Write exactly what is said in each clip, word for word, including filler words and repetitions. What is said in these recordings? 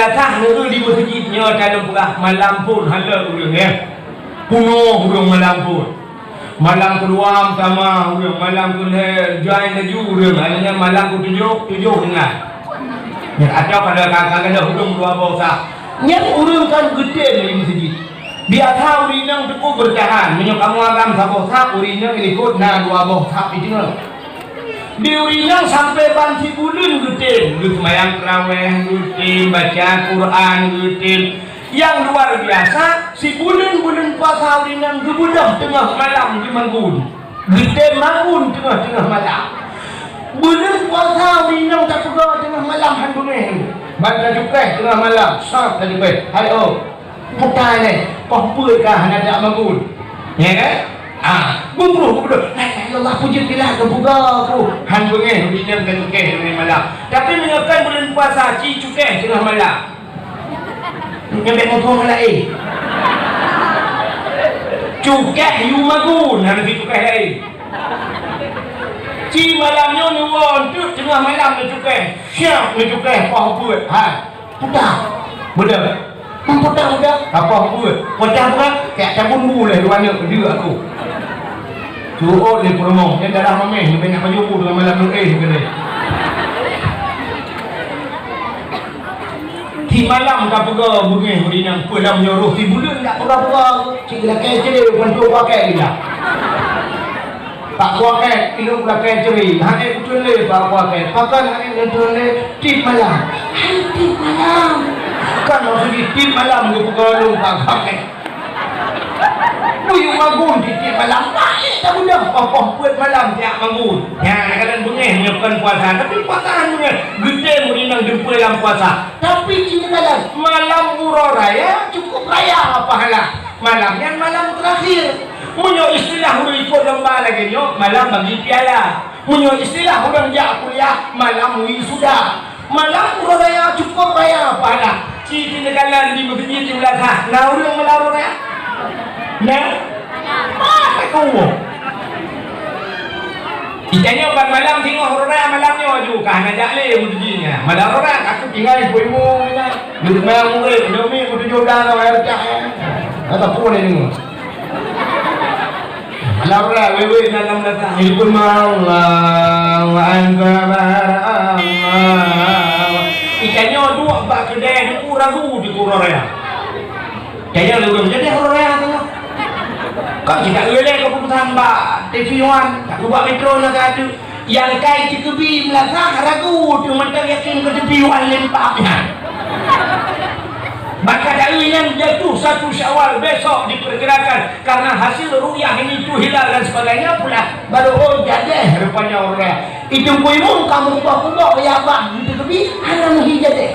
Biasa nyoe di meuseujid nyoe tanyoe peugah malam phon hana ureueng, ya. Punoh ureueng malam phon. Malam keudua sama ureueng, malam keulhèe jai laju ureueng, hanya malam keutujôh, tujôh dengan. Nyan atau kada ka-, ka-, kada ureueng dua boh saf. Nyan ureueng kan geutem di meuseujid. Biasa ureueng inong teupeu beurtahan, meunyoe kamoe agam saboh saf, ureueng inong likot na dua boh saf di teungoh. Di ureueng inong sampoe ban sibuleuen geutem, geuseumayang tarawèh, geutem baca Quran, geutem. Nyang luar biasa, sibuleuen buleuen puasa ureueng inong geubeudôh teungoh malam di Magun. Geutem Magun teungoh-teungoh malam. Buleuen puasa ureueng inong tapeugah teungoh malam han beungèh. Ban tacukéh teungoh malam, sab tacukéh. Hai oh, puta lé, poh peuet ka hana jak Magun. Ya kan? Ah, gubruh, gubruh. La ilaha illallah, puji billah, geupeugah aku. Han beungèh ureueng inong tacukéh teungoh malam. Tapi meunyoe kon buleuen puasa, ci cukéh teungoh malam. Nyan bèk muphom laén. Cukéh yue Magun, hana cukéh laén. Ci malam nyoe neuwoe eunteuk teungoh malam neucukéh. Siap neucukéh poh peuet. Hai. Puta. Beudôh. Puta, puta. Poh peuet. Pecah peuet. Kèk cabun bu lé dua aneuk, dua aku. Suot lé peurumoh. Nyan darah mamèh, leubèh nyak pajoh bu teungoh malam nyoe, eh, keunan. Simalam ka peugah beungèh ureueng inong, peue lam nyoe roh sibuleuen dak peugah-peugah. Cit lakèe cre, ban trok lakèe gila. Pak lakèe, ilôn lakèe cre, hana kuteun lé Pak lakèe. Pakon hana kuteun lé? Tiep malam. Hai tiep malam. Kan maksud jih tiep malam geupeugah lôn Pak lakèe. Buyue Magun tiep-tiep malam, balik tabeudôh, poh-poh peuet malam jak Magun. Nyan, kadang beungèh meunyoe kon puasa, tapi puasa han beungèh. Geutem ureueng inong jumpa lam puasa. Tapi ci neukalon, malam uroe raya cukup raya pahala. Malam nyan malam terakhir. Meunyoe istilah ureueng ikot lomba lagèe nyoe, malam bagi piala. Meunyoe istilah ureueng jak kuliah, malam wisuda. Malam uroe raya cukup raya pahala. Ci neukalon di meuseujid di Meulasan. Na ureueng malam uroe raya? Na? Bah, ka kuwoe. Itanyoe ban malam singoh uroe raya malam nyoe aju ka hana jak lé meuseujid nyan. Malam uroe raya ka kutinggai ibu-ibu nyan. Di rumah murid, nyoe mi kutujoh dah ka bayar cak, eh. Ataupun ini. Alah, alah, wewe dalam datang. Ibu mau, Allahu Akbar, Allah. Ikannya dua bak kedai, dia ragu di kurang raya. Kayaknya dia belum jadi orang raya tu. Kau tidak boleh keputusan bak T V One, tak buat metro nak ada. Nyang kai jikeubi Meulasan ragu teuk mantong yakin keu teupeu alim pap nyan. Maka dari nyan jatuh satu Syawal besok diperkirakan karena hasil ru'yah ini tu hilal dan sebagainya pula baru oh jadeh rupanya orang. Itu pun imum kamu ubah-ubah ya bah itu kebi hana mesti jadeh.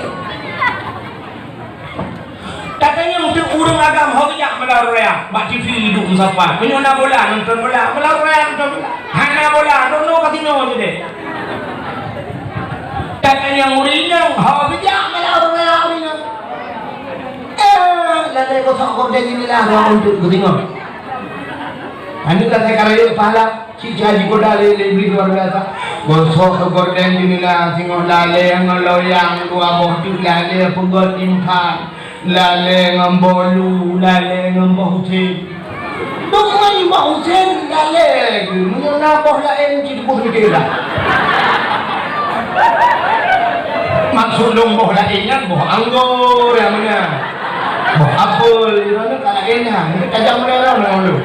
Tatanyong teuk ureueng agam ho geujak malam raya, bak T V duek meusapat. Meunyoe na bola, nonton bola, malam raya nonton bola. Hana bola, nonton kasino je deh. Tatanyong ureueng inong ho geujak malam raya ureueng inong. Eh, lalé gosok gorden inilah ruang untuk geudeungoe. Aneuk lalé ka rayeuk pahala. Cit jai jigoda lé, lé Iblih luar biasa. Gosok gorden jendela, singoh lalé ngon loyang, dua boh teuk lalé peugöt timphan, lalé ngon bolu, lalé ngon boh usen. Deungon boh usen lalé, meunyoe na boh laén cit boh usen dah. Maksud lôn boh laén nyan boh anggô nyang meunan. Boh apel, di mana ka laén nyan. Tajam meunan lôn.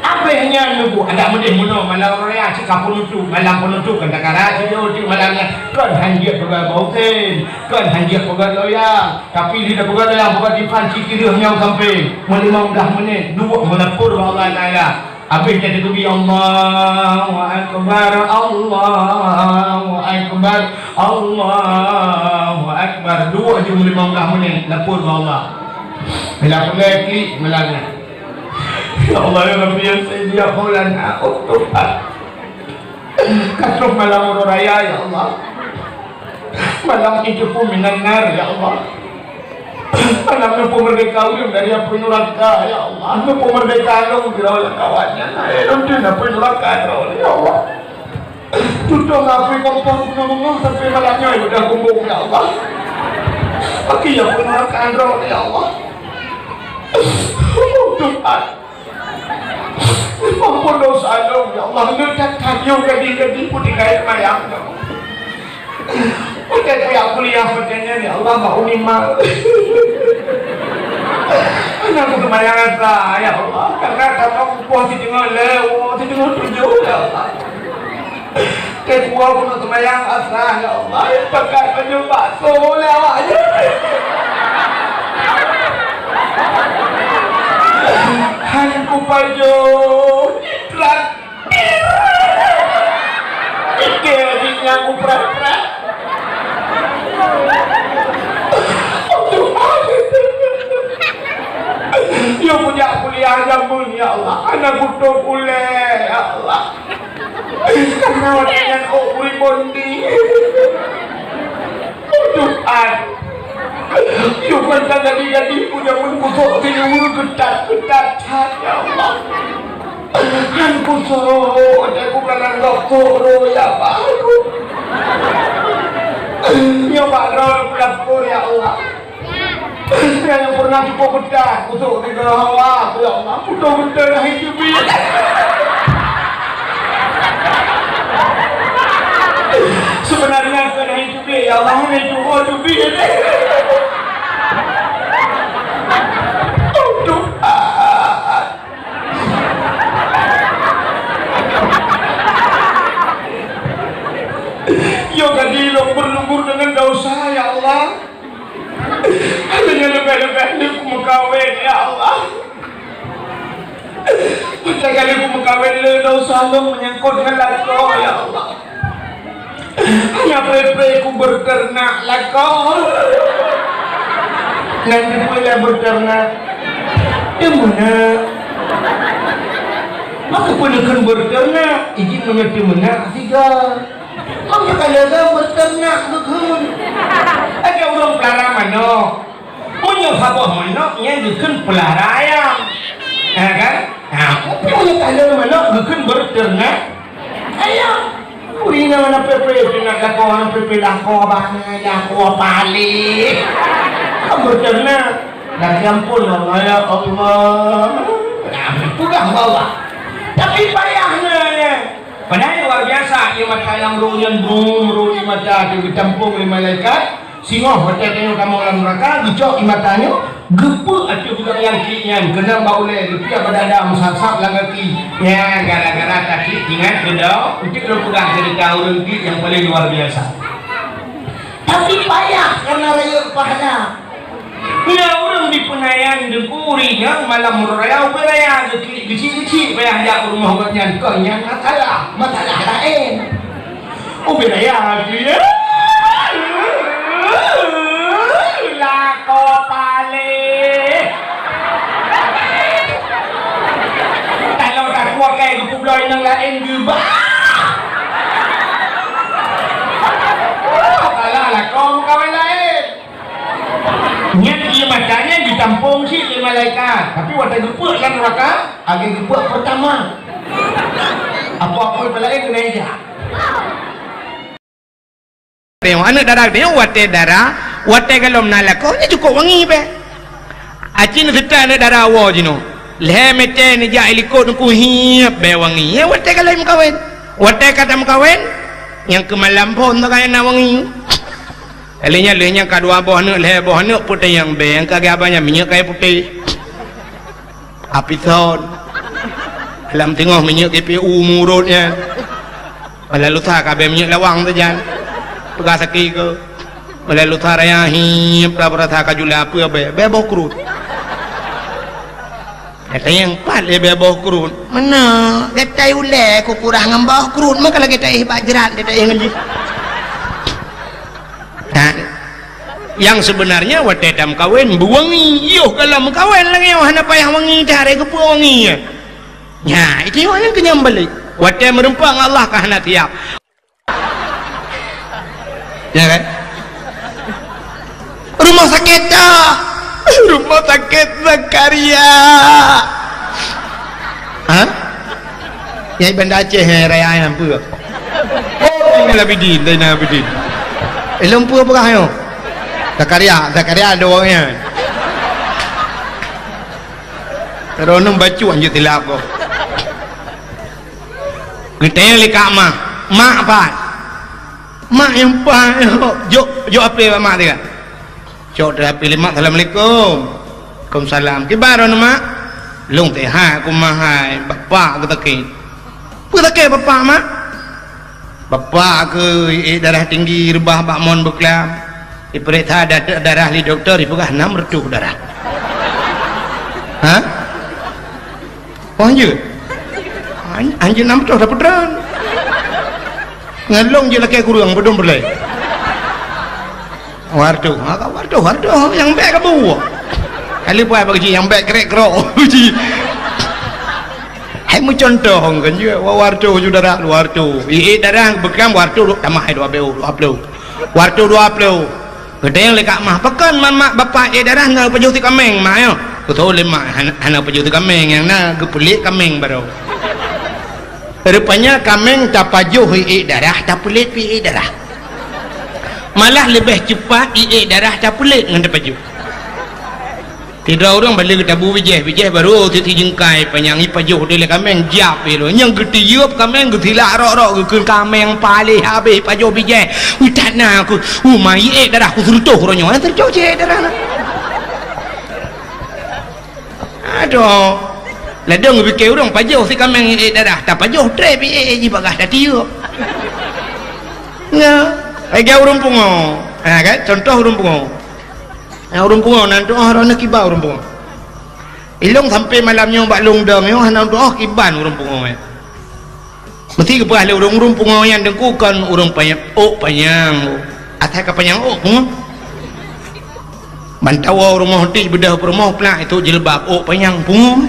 Abéh nyan neubu, adak meudeh meunoe malam raya cit ka peunutôp, malam peunutôp kan takara cit jeuet malam nyan. Kon hanjeuet peugah boh usen, kon hanjeuet peugah loyang, tapi lé peugah loyang peugah timphan cit kireuh nyoe sampé meulimong blah menit, duek meulapor bak Allah Taala. Abéh nyan dikeubri Allahu Akbar, Allahu Akbar, Allahu Akbar. Duek jeuem limong blah menit lapor bak Allah. Bila peugah klik malam nyan. Ya Allah, ya Rabbi, ya Sayyidi, ya Maulana, oh Tuhan. Ka troh malam uroe raya, ya Allah. Malam itu pun minan nar, ya Allah. Malam neupeu meurdeka ulôn dari apui nuraka, ya Allah. Neupeu meurdeka lôn di lawan kawan nyan. Hai lôn di apui nuraka, ya Allah. Tutong apui kompor gunong-gunong sampai malam nyoe, Udah kumbung, ya Allah. Bagi ya pun akan roh, ya Allah. Oh, Tuhan. Ampun dosa lôn, ya Allah. Lôn that-that nyoe gadi-gadi putih kayèe mayang, ya Allah. Udah kuyak kuliah macam ni, ya Allah, mak Uni mal. Anak aku kemayangan sah, ya Allah. Karena kamu kupoh si tengah lewat, si tengah tujuh, ya Allah. Ketua pun seumayang asah, ya Allah, pakai baju bakso lé awak nyan. Han kupajoh, jitraktir. Ike jih nyang kuprat-prat. Yo, kujak kuliah jameun, ya Allah. Anak kutoh ulèe, ya Allah. Karena watèe nyan ôk buri bondi. Tuhan. Yue ban ka gadi-gadi, ku jameun kusok siluweue geutat-geutat that, ya Allah. Han kusok, watèe kukalon gop soro, ya Allah. Nyoe bak droe kulakon, ya Allah. Nyang pernah cukup beudah, kusok di dalam hawa, ya Allah, kuto beudah dah hidup. Sebenarnya bukan hidup, ya Allah, ini cuma hidup. Aduh. Yo, jadi longgur-longgur dengan dosa, ya Allah. Akhirnya leubeh-leubeh lé kumeukawen, ya Allah. Maka kali kumeukawen lé dosa lôn menyangkut ngon lakoe, ya Allah. Hanya peue-peue ku beuteunak lakoe. Nyan dipeue lé beuteunak? Teumeunak. Maka peue neukheun beuteunak? Ijih meunyoe teumeunak siga. Maka lagèe beuteunak geukheun. Ada ureueng peulara manok. Meunyoe saboh manok nyan geukheun peulara ayam. Ya kan? Ha, tapi meunyoe taleuen manok geukheun beuteunak ayam. Ureueng nyang na peue-peue teunak lakoe, na peue-peue lakoe bana, lakoe paléh. Kan beuteunak. Lagèe ampôn Allah, ya Allah. Nah, peugah bawah. Tapi payah na nyan. Padahai luar biasa, ié mata nyang roh nyan brung, roh ié mata teuh geutampông lé malaikat. Singoh watèe tanyoe tamong lam neuraka, geucok ié mata nyoe, geupeuk ateueh budak nyang klik nyan, keunong bak ulèe, geupiah bak dada, meusab-sab lam gaki. Nyan gara-gara taklik ingat keu dosa, eunteuk lôn peugah ceurita ureueng klik nyang paleng luar biasa. Tapi payah kareuna rayeuk pahala. Na ureueng di Peunayan Teungku, ureueng nyan malam uroe raya ubé raya, geuklik geuchik-geuchik payah jak u rumoh gobnyan, kon nyan masalah, masalah laén. Ubé raya geuh, ya. Lakoe paléh. Taloe takuak kai geupubloe nyang laén geubah. Salah lakoe meukawen laén. Nyan ié mata nyan jitampông cit lé malaikat, tapi watèe geupeuk lam neuraka, lagèe geupeuk peurtama. Apa-apa peureulèe keuneuk jak. Tengok aneuk dara, tengok watèe dara, watèe gohlom na lakoe, nyan cukôp wangi bèe. Aci neuseutôt aneuk dara woe jinoe. Lhèe mètè neujak i likôt Teungku, hiep bèe wangi. Nyan watèe ka lheueh meukawen. Watèe ka tameukawen, nyang keu malam phôn teuka na wangi. Lheueh nyan, lheueh nyan ka dua boh aneuk, lhèe boh aneuk, peue teunyang bèe, nyang ka geuba nyan minyeuk kayèe putéh. Apison. Lam teungoh minyeuk G P U murot nyan. Malam lusa ka bèe minyeuk lawang sajan. Peugah sakét keu. Malam lusa raya hiep ka beurasa ka jula peue bèe, bèe boh kruet. Gata nyang pat lé bèe boh kruet. Meunan, gata ulèe kukurah ngon boh kruet, meuka lagèe taéh bak jrat, gata éh ngon jih. Nah, nyang sebenarnya watèe tameukawen beuwangi, yoh gohlom meukawen lagèe nyoe hana payah wangi, teuharé geupeuwangi. Nya, itu nyoe nyang keunyam balek. Watèe meureumpok ngon Allah ka hana siap. Ya kan? Rumah sakit dah. Rumah sakit Zakaria. Ha? Nyai Banda Aceh, nyai raya nyang peue? Oh, Zainal Abidin, Zainal Abidin. Ilôn peue peugah nyoe? Zakaria, Zakaria dua nyan. Droeneuh bacut anjeut tilap kok. Geutanyong lé Kak Mah, "Mak pat?" "Mak nyang pat nyoe." Jok, jok api bak mak dia. Cok teuh api lé mak, "Assalamualaikum." "Waalaikumsalam." "Kiban droeneuh mak?" "Lôn sehat, ku mah hai, bapak geusakét." "Peue sakét bapak mak?" "Bapak keuh iék darah tinggi reubah bak mon beuklam. Ipeuriksa da-, darah lé dokto, ipeugah nam reutôh darah." "Hah? Oh, hanjeuet? Han-, hanjeuet nam reutôh dapeutran. Ngon lôn jeuet lakée kureueng, padum peureulée?" "Wareutôh." "Ha, ka wareutôh, wareutôh nyang bék ka buet." Kali puai bak jih nyang bék krek krok jih. Hai meucuntoh kan jeuet, wa-, wareutôh ju darah, wareutôh. Iék darah beuklam wareutôh dok tamah hai dua ploh, dua ploh. Wareutôh dua ploh. Geutanyong lé Kak Mah, "Pakon man mak bapak iék darah na pajoh teukaméng mak nyoe?" Geutanyong lé mak, "Hana, hana pajoh teukaméng, nyang na geupeulék kaméng baroe." Rupanya kaméng tapajoh iék darah, tapeulék pih iék darah. Malah leubeh cepat iék darah tapeulék ngon tapajoh. Sidroe ureuëng bak lheueh geutabu bijéh, bijéh barô tiep-tiep jeungkai panyang, ipajoh deh lé kaméng, jiab pih lôn. Nyang geutiyeueb kaméng, geusilak rok-rok, geukheun kaméng paléh habéh ipajoh bijéh. Utat na aku, uma iék darah ku seureutôh uroe nyoe, seureutôh iék darah na. Aduh. Ladôm geupike ureuëng pajoh si kaméng iék darah, tapajoh trép iék jih bagah tatiyeueb. Nah, lagée ureuëng pungo. Ha kan? Contoh ureuëng pungo. Nah, ureuëng pungo nan tuoh droeneuh kiban ureuëng pungo. Ilôn sampai malam nyoe bak lôn dong nyoe hana tuoh kiban ureuëng pungo nyan. Meusti geupeugah lé ureuëng, ureuëng pungo nyan teungku kon ureuëng panyang, ôk panyang. Asai ka panyang ôk pungo. Ban tawoe rumoh ti beudôh peurumoh plak itu jilbab ôk panyang pungo.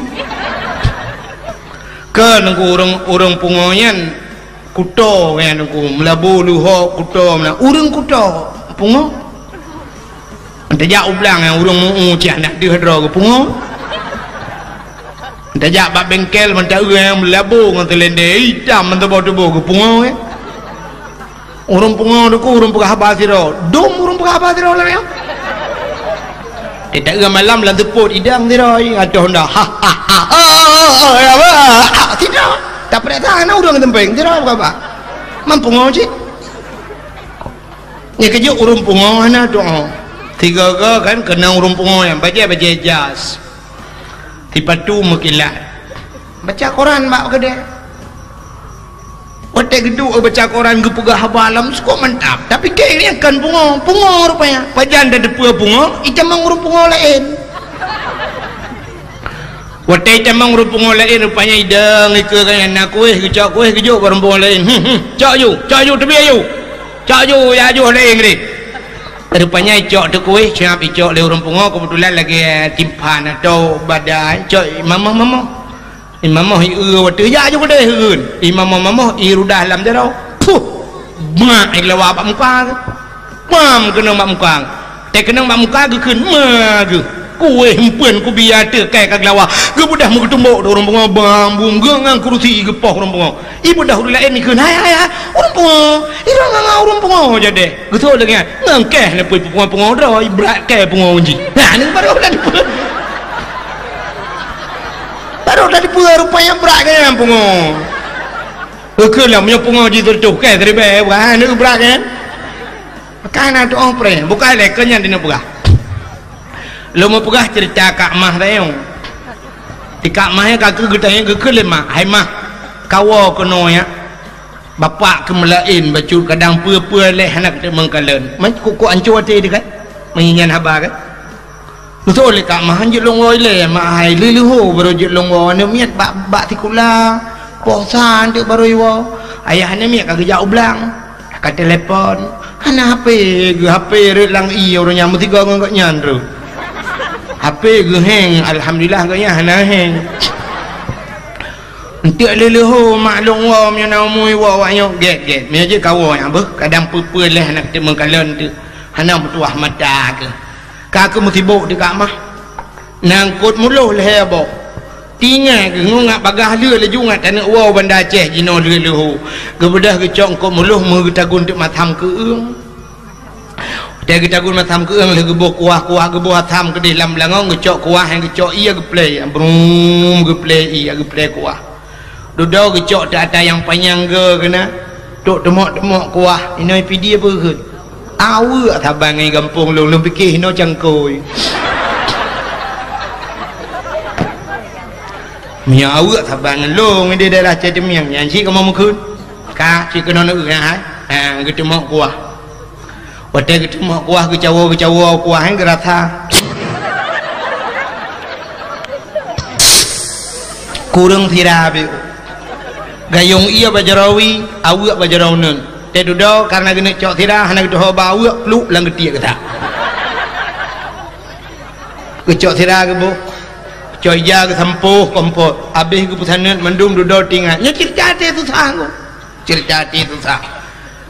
Kon teungku ureuëng, ureuëng pungo nyan kuto nyan teungku, meulabu luho kuto meunan. Ureuëng kuto pungo. Tajak u blang nyang ureuëng meu-u cit hana deuh droe geupungo. Tajak bak bengkel mantong ureuëng nyang meulabu ngon seulendé itam mantong boh tuboh geupungo, eh. Ureuëng pungo teungku ureuëng peugah haba sidroe. Dum ureuëng peugah haba sidroe lam nyoe. Teuka malam lam seupôt idang sidroe, atoh honda. Ha, ha, ha, ha, ha, ha, ha, ha, sidroe. Tapeuriksa hana ureuëng teumpéng sidroe peugah haba. Man pungo cit. Nyan keujeuet ureuëng pungo hana tuoh. Tiga-tiga kan keunong ureuëng pungo nyan bajée-bajée jas. Sipatu meukilat. Baca koran bak keudée. Watée geuduek baca koran geupeugah haba lam sukok mantap. Tapi keu nyan kon pungo, pungo rupanya. Pajan tateupeue pungo, itamong ureuëng pungo laén. Watée itamong ureuëng pungo laén rupanya idong ikeue kan na kuéh geucok kuéh geujok bak ureuëng pungo laén. Hmm, hmm. Cok ju, cok ju teubiet ju. Cok ju ya ju laén deh. Rupanya icok teuh kuéh, siab icok lé ureuëng pungo, keubeutulan lagée timphan atau badai, cok imamoh-mamoh. Imamoh i eu watée jak ju keudeh eun. Imamoh-mamoh i rudah lam jaroe. Puh! Mak i lawa bak muka geuh. Bam keunong bak muka geuh. Teukeunong bak muka geuh kheun ma geuh. Kuéh empeuen kubiya teuh kai ka geulawa. Geubeudôh meugeutumbok di ureuëng pungo bam bum geuh ngon kurusi geupoh ureuëng pungo. Ibeudôh ureuëng laén ikheun, "Hai, hai, hai, ureuëng pungo, irong ngon ureuëng pungo jadeh." Geuthok lagée nyan, "Ngon keh neupeu pungo-pungo droe, ibrat keh pungo jih." Nah, ni baru dah dipeue. Baru dah dipeue rupanya brat keh nyan pungo. Geukheun lah meunyoe pungo jih teutuh keh siribée, bukan ibrat keh. Maka hana tuoh preh, bukan lé keu nyan dineuk peugah. Lôn meupeugah ceurita Kak Mah tayong. Di Kak Mah nyan ka keuh geutanyong geukheun lé mak, "Hai Mah, kawoe keunoe nyan. Bapak keuh meulaén bacut kadang peue-peue lé hana kateuk meukalon." Man kok-kok ancô até teuh kan? Meunyan haba kan? Beutôi lé Kak Mah, jeuet lôn woe ilée mak hai, lheuh-lheuh ho barô jeuet lôn woe, aneuk miet bak, bak sikula, poh sa teuk barô iwoe. Ayah aneuk miet ka geujak u blang, ka telepon. Hana HP geuh, HP rhot lam ie ureuëng nyan meusigoe ngon gobnyan rhot. HP geuh heng, alhamdulillah gobnyan hana heng. Enteuk lheuh-lheuh ho mak lôn woe meunyoe na umu iwoe awak nyoe gét-gét. Meunyoe jeuet kawoe nyan beuh, kadang peue-peue lé hana kateuk meukalon teuk, hana meutuwah mata keuh. Ka keuh meusibok di Kak Mah. Na eungkot muloh lhée boh. Tingai geuh ngon ngat bagaih lheueh laju ngat taneuk woe Banda Aceh jinoe lheueh-lheueh ho. Geubeudôh geucok eungkot muloh meugeutagun teuk masam keu-ueng. Teuh geutagun masam keueng lheueh geuboh kuah, kuah geuboh asam keudeh lam beulangong, geucok kuah nyang geucok ié geuplè, brum geuplè ié geuplè kuah. Dudoe geucok teuh ata nyang panyang geu keunan, trok teumok-teumok kuah, inoe pidie beuheut. Aweuek saban ngon gampông lôn, lôn pike inoe cangkôi. Meunyoe aweuek saban ngon lôn di daerah Cai Teumiang, nyan cit kamoe meukeun. Ka cit keunoe neueu hai. Ha, geuteumok kuah. Watèe geuteumok kuah geucawo-geucawo kuah nyan geurasa. Kureueng sira beu. Gayong ié bak jaroe wie, aweuek bak jaroe uneuen. Teuh dudoe kareuna geuneuk cok sira hana geutuho ba aweuek pluek lam geutiek geutak. Geucok sira geuboh. Cok ija geusampôh kompot. Abéh geupeusaneut mandum dudoe tinggai. Nyoe ceurita teuh susah ngô. Ceurita teuh susah.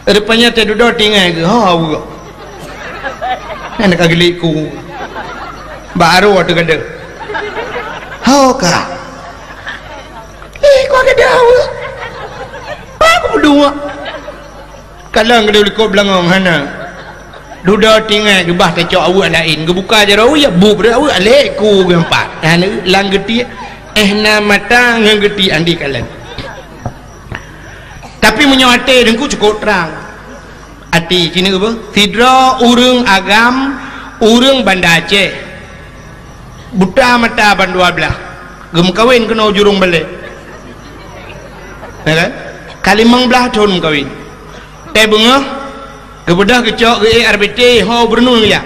Rupanya teuh dudoe tinggai geuh, ho aweuek. Nyan ka geulik ku. Bak arô teuh gadeuh. Ho ka. Eh, ku gadeuh aweuek. Ba ku peuduek. Kalon gadeuh likot beulangong hana. Dudoe tinggai geubah tacok aweuek laén. Geubuka jaroe wie, buet aweuek lhèe ku geuempat. Hana lam geutiek, eh na mata ngon geutiek andi kalon. Tapi meunyoe até Teungku cukôp trang. Até, ci neuk beuh, sidroe ureueng agam, ureueng Banda Aceh. Buta mata ban dua blaih. Geumeukawen keunoe jurông balèe. Ya kan? Ka limong blaih thôn meukawen. Teuh beungoh, geubeudôh geucok geuék R B T, ho beureuneun geujak.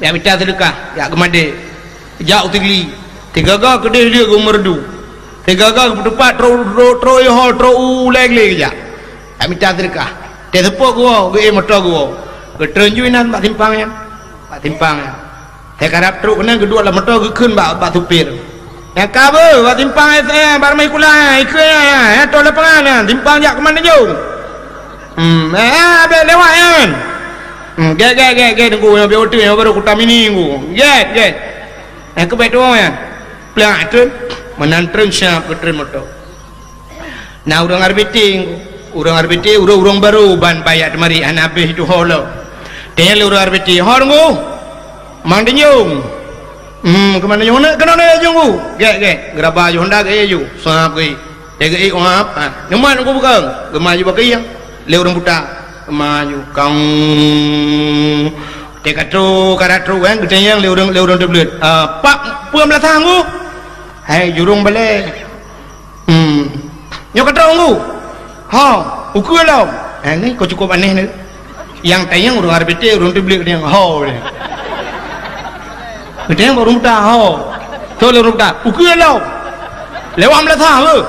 Jak mita seudeukah, jak geumadé. Jak u Sigli. Sigaga keudeh lé geumeureudu. Sigaga geupeuteupat trok, trok, trok, trok u Lèe Glé geujak. Jak mita seudeukah. Teuh seupôt geuwoe, geuék moto geuwoe. Geutreun ju inan bak simpang nyan. Bak simpang nyan. Teuh karab trok keunan geuduek lam moto geukheun bak, bak supir. Nyang ka beuh, bak simpang S M, bak Ramai Kula, ikheun nyan, nyan, nyan, toh lapangan nyan, simpang jak keuman Tanjong. Hmm, eh, eh, abéh lewat nyan. Hmm, gèt, gèt, gèt, gèt, Teungku, nyang biôh teuh, nyang baru Kuta Mini, Teungku. Gèt, gèt. Nyang keubit tuwoe nyan. Plak treun, meunan treun siap geutreun moto. Na ureueng R B T, ureueng R B T, ureueng-ureueng barô ban bak jak teumarit hana abéh tuho lom. Tanyong lé ureueng R B T, "Ho Teungku?" "Mang Tanjong." "Hmm, keuman Tanjong?" "Keunoe, keunoe Tanjong, Teungku." Gèt, gèt. Geuraba ju honda geuék ju. Seuhab geuék. Geuék, seuhab. Ha, "Nyoe mat Teungku bukon?" Geumaju bak keuieng. Lé ureueng buta. Geumaju. Kang. Teuh ka trok, ka trok, kan, geutanyong lé ureueng, lé ureueng teubleuet. "Ah, pat peue meulasah Teungku?" "Hai, jurông balèe." Hmm. "Nyoe ka trok Teungku?" "Ho, ukeue lom." Eh, ni kok cukup aneh ni. Nyang tanyong ureueng R B T, ureueng teubleuet tanyong, "Ho," dia. Geutanyong bak ureueng buta, "Ho." Toh lé ureueng buta, "Ukeue lom." "Lewat meulasah beuh."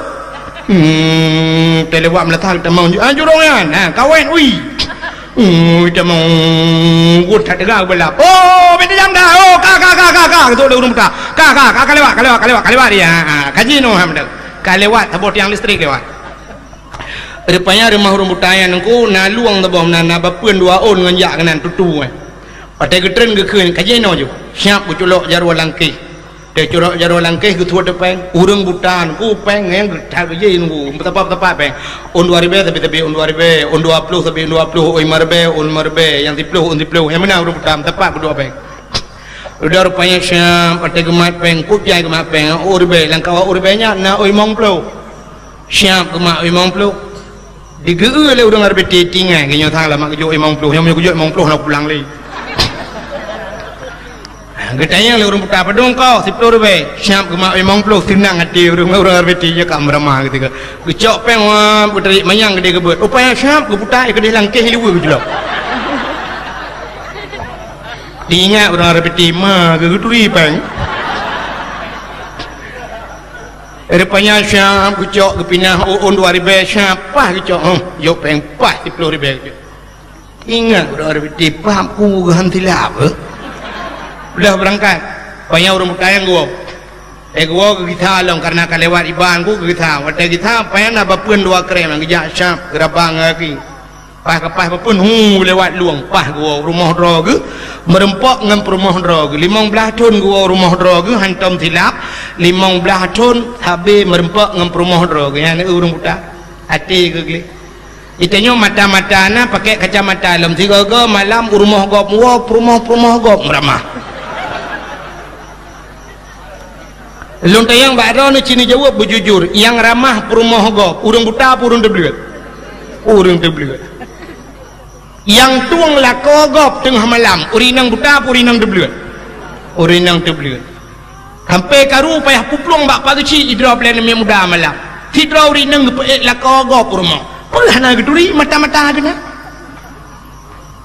Hmm, teuh lewat meulasah tamong ju-, ah, jurông nyan. Ha, kawét, ui. Ui, tamong, buet that teuga beulah. "Oh, bèk tajam dah. Oh, ka, ka, ka, ka, ka." Geutôk lé ureueng buta. "Ka, ka, ka, ka lewat, ka lewat, ka lewat, ka lewat dia. Ha, ha, ka jinoe alhamdulillah." Ka lewat, saboh tiang listrik lewat. Rupanya rumoh ureueng buta nyan Teungku na lueng saboh meunan, na bapeuen dua ôn ngon jak keunan tutu, eh. Watèe geutreun geukheun, ka jinoe ju. Siap geuculok jaroe langkéh. Teuh culok jaroe langkéh geusuet péng. Ureueng buta Teungku péng nyan geutat geujih Teungku. Meusapat-sapat péng. Ôn dua ribèe sabe-sabe ôn dua ribèe, ôn dua ploh sabe ôn dua ploh, ôn limong ribèe, ôn limong ribèe, nyang siploh ôn siploh. Nyan meunan ureueng buta meusapat geuduek péng. Udah rupanya siap, watèe geumat péng, kupiah geumat péng, ôn ribèe, lam kawan ôn ribèe nyan na ôn limong ploh. Siap geumat limong ploh. Digeu-eu lé ureueng R B T tinggai, geuh nyoe sang lama geujok limong ploh, nyoe meunyoe geujok limong ploh na pulang lé. Ha, geutanyong lé ureueng buta, "Padum kah?" "Siploh ribèe." Siap geumat limong ploh, seunang até ureueng, ureueng R B T nyoe ka meuramah geutika. Geucok péng, wah, geutarik manyang geudeh geubeuet. Rupanya siap geuputa, keudeh langkéh luweue geuculok. Diingat ureueng R B T ma geu-, geuturi péng. Rupanya siap geucok geupinah ôn dua ribèe siap, paih geucok, huh, jok péng paih siploh ribèe geucok. Ingat ureueng R B T, paih ku geuhan silap, eh. Udah beurangkat, panyang ureueng buta nyan geuwoe. Eh, geuwoe geugisa lom kareuna ka lewat iban ku geugisa. Watèe gisa, panyang na bapeuen dua krém nyang geujak siap geuraba ngon gaki. Paih ka paih bapeuen, hu, lewat lueng, paih geuwoe rumoh droe geuh, meurumpok ngon peurumoh droe geuh. Limong blaih thôn geuwoe rumoh droe geuh, hantom silap, limong blaih thôn sabe meurumpok ngon peurumoh droe geuh. Nyan ureueng buta, até geuh gleh. Geutanyoe mata-mata na pakai kacamata, lom sigoe-goe malam u rumoh gob muwoe, peurumoh-peurumoh gob meuramah. Lôn tanyong bak droeneuh, ci neujaweueb beujujur, nyang ramah peurumoh gob, ureuëng buta peue ureuëng teubleuet? Ureuëng teubleuet. Nyang tueng lakoe gob teungoh malam, ureuëng inong buta peue ureuëng inong teubleuet? Ureuëng inong teubleuet. Sampai karu payah puplueng bak pageuchik sidroe buleuen miet muda malam. Sidroe ureuëng inong geupeuék lakoe gob u rumoh. Peue hana geuturi, mata-mata geuh na.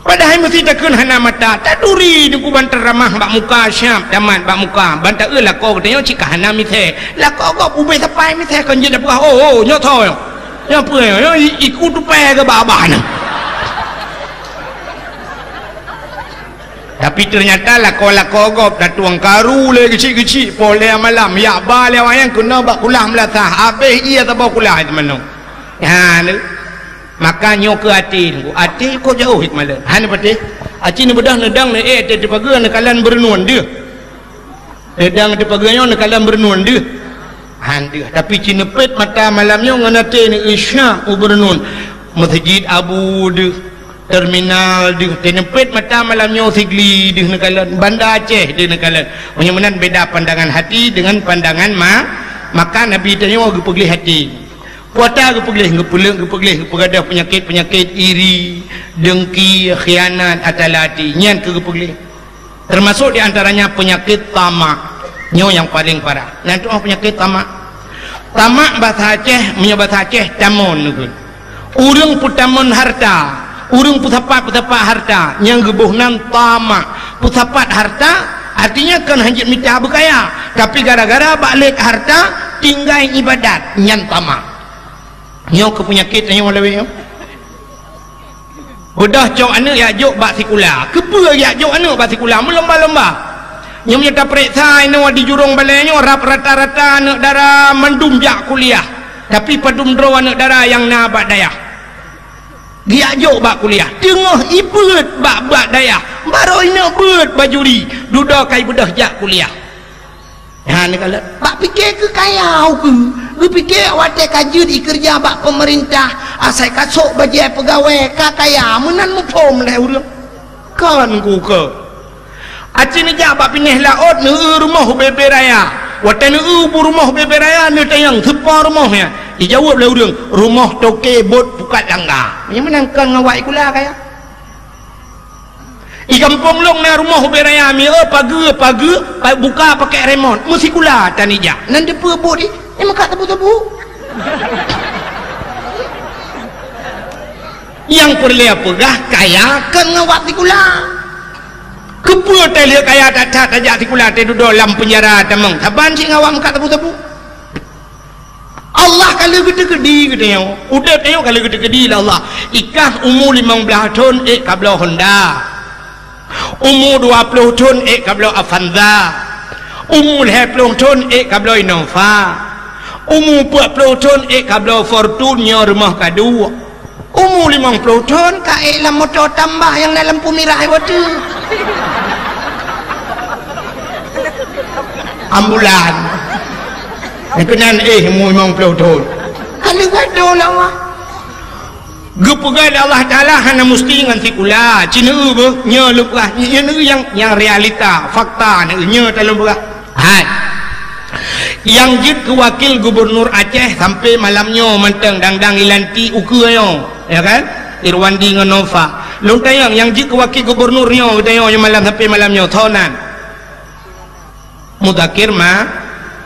Padahai meuseuti takheun hana mata, taturi Teungku ban teuramah bak muka, siab tamat bak muka, ban taeu lakoe geutanyoe cit ka hana misée. Lakoe gob ubé sapai misée kon jeuet tapeugah, "Oh, oh, nyoe tho nyoe. Nyoe peue nyoe? Nyoe i-, iku tupai keu babah nyoe." Tapi teunyata lakoe-lakoe gob tatueng karu lé geuchik-geuchik poh lhée malam, jak ba lé awak nyan keunoe bak kulah meulasah, habéh ie saboh kulah teumanoe. Nyan. Maka nyoe keu até Teungku, até kok jauh hikmah lé. Hana patéh. Aci neubeudôh neudong neuék até teupageue neukalon beureunuen deuh. Neudong teupageue nyoe neukalon beureunuen deuh. Han deuh. Tapi ci neupét mata malam nyoe ngon até neueu syah u beureunuen. Meuseujid Abu deuh, terminal deuh, teuneupét mata malam nyoe Sigli deuh neukalon, Banda Aceh deuh neukalon. Meunyoe meunan beda pandangan hati dengan pandangan ma-, maka Nabi tanyoe geupeugleh até. Puasa geupeugleh, geupeuleueng geupeugleh, geupeugah peunyakét-peunyakét iri, dengki, khianat, ata lati. Nyan keuh geupeugleh. Termasuk di antaranya peunyakét tamak. Nyoe nyang paleng parah. Nan tu'oh peunyakét tamak. Tamak basa Aceh, meunyoe basa Aceh tamon neukheun. Ureuëng peutamon harta, ureuëng peusapat-peusapat harta, nyang geuboh nan tamak. Peusapat harta, artinya kon hanjeuet mita beukaya, tapi gara-gara bak lét harta, tinggai ibadat, nyan tamak. Nyoe keuh peunyakét nyoe lawét nyoe. Beudôh cok aneuëk jak jok bak sikula. Keupeue jak jok aneuëk bak sikula? Meulomba-lomba. Nyoe meunyoe tapeuriksa inoe di jurông balée nyoe, rab rata-rata aneuëk dara mandum jak kuliah. Tapi padum droe aneuëk dara nyang na bak dayah. Geujak jok bak kuliah. Teungoh ibeuet bak, bak dayah. Barô inoe beuet bajuri. Dudoe ka ibeudôh jak kuliah. Nyan neukalon. Bak pike keu kaya ukeue. Geupike watée ka jeuet ikeureuja bak peumeurintah, asai ka sôk bajée peugawée, ka kaya, meunan muphom lé ureuëng. Kon kukeue. Aci neujak bak pinéh laôt, neueu rumoh ubé-bé raya. Watée neueu bu rumoh ubé-bé raya, neutanyong, "Soe po rumoh nyan?" Ijaweueb lé ureuëng, "Rumoh toke bot pukat langga." Nyang meunan kon ngon wak sikula kaya. I gampông lôn na rumoh ubé raya, miseue pageue, pageue, pa-, buka pakai remot. Meusikula tan ijak. Nan dipeue buet i? Nyang meukat teupeu-teupeu. Nyang peureulée peugah kaya kon ngon wak sikula. Keupeue teuh lheueh kaya that-that tajak sikula teuh dudoe lam peunjara tamong? Saban cit ngon wak meukat teupeu-teupeu. Allah ka lheueh geuteukeudi geutanyoe. Udeb tanyoe ka lheueh geuteukeudi lé Allah. Ikah umu limong blaih thon ék kabloe Honda. Umu dua ploh thon ék kabloe Avanza. Umu lhée ploh thon ék kabloe Innova. Umu peuet ploh thon ék kabloe Fortuner, rumoh ka duek. Umu limong ploh thon ka ék lam moto tambah nyang na lampu mirah watée. Ambulan. Nyang keunan éh umu limong ploh thon. Ka lheueh gado lawah. Geupeugah lé Allah Taala hana musti ngon sikula, ci neueu beuh, nyoe lôn peugah, nyoe neueu nyang, nyang realita, fakta neueu, nyoe ta lôn peugah. Hai. Nyang jeuet keu wakil gubernur Aceh sampai malam nyoe mantong dang-dang ilantik ukeue nyoe, ya kan? Irwandi ngon Nova. Lôn tanyong nyang jeuet keu wakil gubernur nyoe, geutanyoe nyoe malam sampai malam nyoe, soe nan? Muzakir Ma-,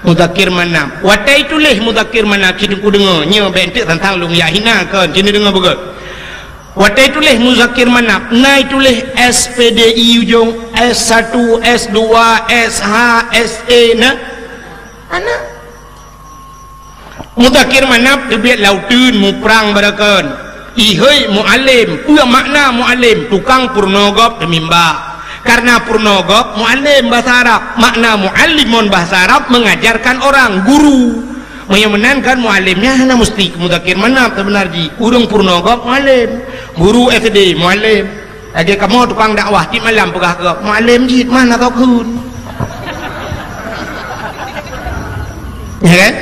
Muzakir Manaf. Watée tuléh Muzakir Manaf, ci Teungku deungoe, nyoe bék enteuk tantang lôn jak hina kon, ci neudeungoe beugét. Watée tuléh Muzakir Manaf, na tuléh S P D I ujong, S satu, S dua, S H, S E na? Ana. Muzakir Manaf teubiet lam uteuen muprang barokon. Ihôi mualem, peue makna mualem? Tukang peurunoe gob teumimba. Karena peurunoe gob mualem bahasa Arab, makna muallim ngon bahasa Arab mengajarkan orang, guru. Meunyoe meunan kan mualem nyan hana musti keu Muzakir Manaf, seubeuna jih ureuëng peurunoe gob mualem, guru S D mualem. Lagée kamoe tukang dakwah, tiep malam peugah keu gob, mualem jih mana tokheun. Ya kan?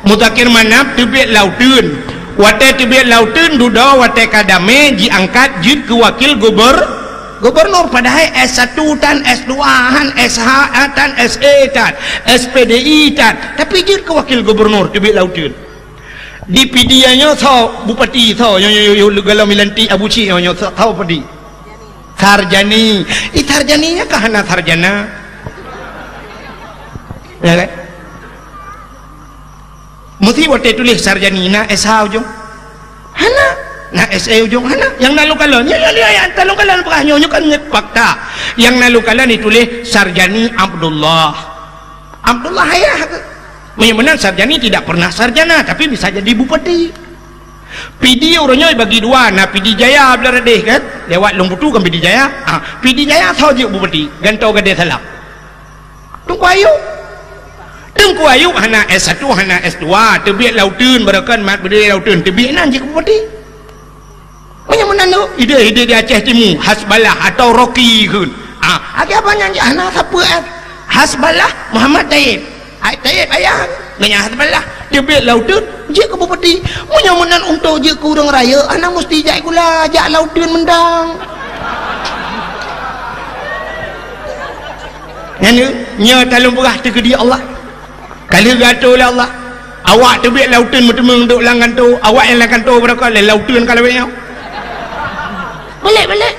Muzakir Manaf teubiet lam uteuen. Watée teubiet lam uteuen dudoe, watée ka damé jiangkat jeuet keu wakil gubernur. Gubernur padahai S satu tan, S dua han, S H tan, S A tan, S P D I tan, tapi jeuet keu wakil gubernur teubiet lam uteuen. Di Pidie nyoe soe bupati, soe nyoe, nyoe, nyoe, nyoe, golom ilantik Abu Cik nyoe, nyoe soe, soe bupati? Sarjani. Ih, Sarjani nyan kan hana sarjana. Ya kan? Meusti watée tuléh Sarjani na S H ujong? Hana. Na S A ujong? Hana. Nyang na lôn kalon, ya, ya, ya, ya, nyang na lôn kalon peugah nyoe, nyoe kan fakta. Nyang na lôn kalon dituléh Sarjani Abdullah. Abdullah ayah ke? Meunyoe meunan Sarjani tidak pernah sarjana, tapi bisa jadi bupati. Pidie uroe nyoe bagi dua, na Pidie Jaya blah radeh kan? Lewat Lông Putu kan Pidie Jaya. Ah, Pidie Jaya soe jeuet bupati? Gantoe Gadée Salam. Teungku Ayub. Teungku Ayub hana S satu, hana S dua, teubiet lam uteuen, barokon mat beudé lam uteuen, teubiet nan jeuet keu bupati. Meunyoe meunan tu, idéh-idéh di Aceh Timu, Hasballah atau Rocky kheun. Ah, akhé apa nyan jeuet hana sapeue, eh? Hasballah Muhammad Taib. Ai Taib ayah, nyan Hasballah. Teubiet lam uteuen, jeuet keu bupati. Meunyoe meunan untuk jeuet keu ureuëng rayeuk, hana meusti jak sikula, jak lam uteuen mantong. Nyan, nyoe talôn peugah teukeudi Allah. Ka lheueh geuatoe lé Allah. Awak teubiet lam uteuen meuteumeung duek lam gantoe, awak nyang lam gantoe barokon lé lam uteuen ka lawét nyoe. Balek-balek.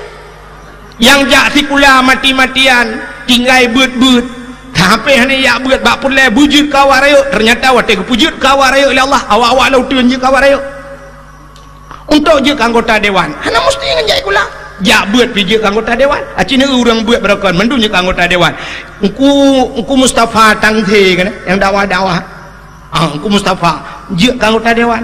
Nyang jak sikula mati-matian, tinggai beuet-beuet. Sampai hana jak beuet bak peureulée beujeuet keu awak rayeuk, teunyata watée geupeujeuet keu awak rayeuk lé Allah, awak-awak lam uteuen jeuet keu awak rayeuk. Untuk jeuet keu anggota dewan, hana meusti ngon jak sikula. Jak beuet pih jeuet keu anggota dewan. Aci neu ureuëng beuet barokon mandum jeuet keu anggota dewan. Engku, Engku Mustafa Tangse kan, nyang dakwah-dakwah. Ah, Engku Mustafa jeuet keu anggota dewan.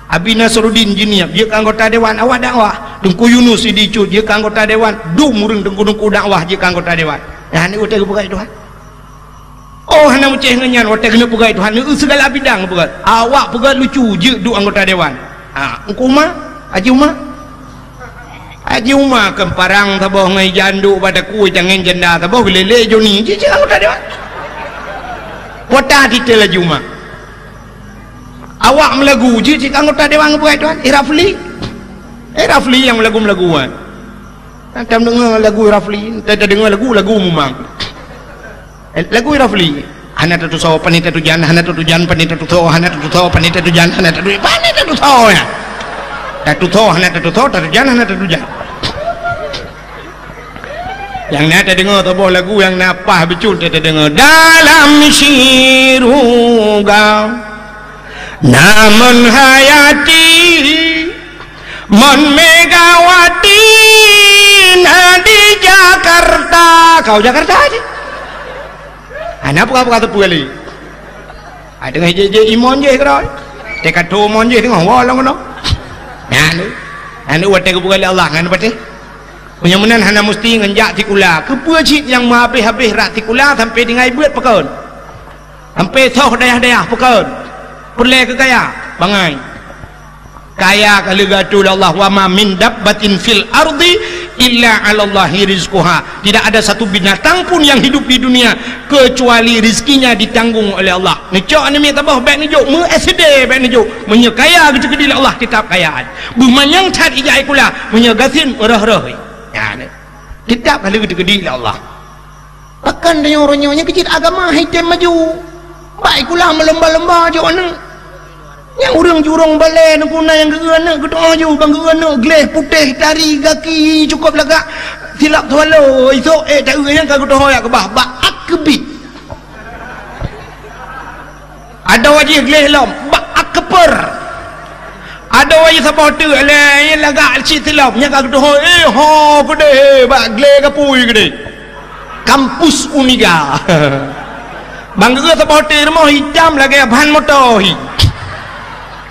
Abi Nasruddin Jeunieb jeuet keu anggota dewan, awak dakwah. Teungku Yunus Sidi Cut jeuet keu anggota dewan. Dum ureuëng teungku-teungku dakwah jeuet keu anggota dewan. Nyan watée geupeugah Tuhan. Oh, hana meucéh ngon nyan, watée keuneuk peugah Tuhan, neu sigala bidang peugah. Awak peugah lucu, jeuet duek anggota dewan. Ha, Engku Uma, Haji Uma. Haji Uma keu parang saboh ngon janduk bak takue tangen janda saboh geulélé Joni, jeuet cit anggota dewan. Pota titel Haji Uma. Awak meulagu, jeuet cit anggota dewan peugah Tuhan. Eh, Rafli. Eh, Rafli nyang meulagu-meulagu, kan. Nah, tam deungoe lagu Rafli, ta-, tadeungoe lagu, lagu mumang. Eh, lagu Rafli. Hana tatusoe, pane tatujan, hana tatujan, pane tatusoe, hana tatusoe, pane tatujan, hana tatu-, pane tatusoe, ya. Tatusoe, hana tatusoe, tatujan, hana tatujan. Nyang na tadeungoe saboh lagu nyang na paih bacut tadeungoe. Dalam siruga. Namun hayati, mon Megawati na di Jakarta. Kau Jakarta aja. Hana peugah-peugah teupeu kali. Ai teungoh jeh-jeh imon jeh keudroe. Teuka tu mon jeh teungoh woe lom keunoe. Nyan tu. Nyan tu watée geupeugah lé Allah ngon patéh. Meunyoe meunan hana meusti ngon jak sikula. Keupeue cit nyang meuhabéh-habéh rot sikula sampoe tinggai beuet pakon? Sampoe soh dayah-dayah pakon? Peureulée keu kaya, bangai. Kaya ka lheueh geuatoe lé Allah, "Wa ma min dabbatin fil ardi illa 'alallahi rizquha." Tidak ada satu binatang pun yang hidup di dunia kecuali rezekinya ditanggung oleh Allah. Neucok aneuk miet saboh bék neujok, meu S D bék neujok. Meunyoe kaya geuteukeudi lé Allah, tetap kaya. Beumanyang that ijak sikula, meunyoe gasien röh-röh. Nyan. Tetap ka lheueh geuteukeudi lé Allah. Pakon tanyoe uroe nyoe nyang keu cit agama hai tem maju. Bak sikula meulomba-lomba jok aneuk. Nyang ureuëng jurông balée neukuna nyang geu-eu aneuk geutu'oh ju, ban geu-eu aneuk gleh putéh tari gaki cukôp lagak silap swallow, isok ék taeu nyang ka geutu'oh jak keubah bak ak keubit. Adoe jih gleh lom bak ak keupeur. Adoe jih saboh teuk lé lagak cit silop nyang ka geutu'oh, eh, ho keudeh, eh, bak gleh gapui keudeh. Kampus Uniga. Ban geu-eu saboh teuk rumoh itam lagée ban moto hi.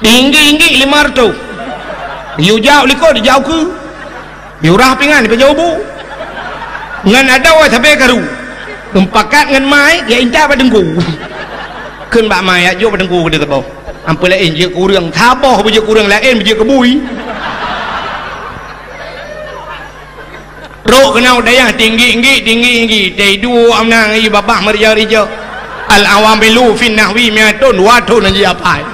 Inggik-inggik lima reutôh. Yue jak likot dijak ukeue. Yue rah pingan keu jaweubu. Ngon adoe sabe karu. Meupakat ngon mai, ya intat bak teungku. Kheun bak mai, ya jok bak teungku keudeh saboh. Amphon laén jeuet keu ureuëng. Saboh beujeuet keu ureuëng laén beujeuet keu bui. Trok keunoe dayah tinggi-tinggi, tinggi-tinggi. Taiduek amna ngon babah meurija-rija. Al-awamilu fin nahwi miatun, dua thon ji apai.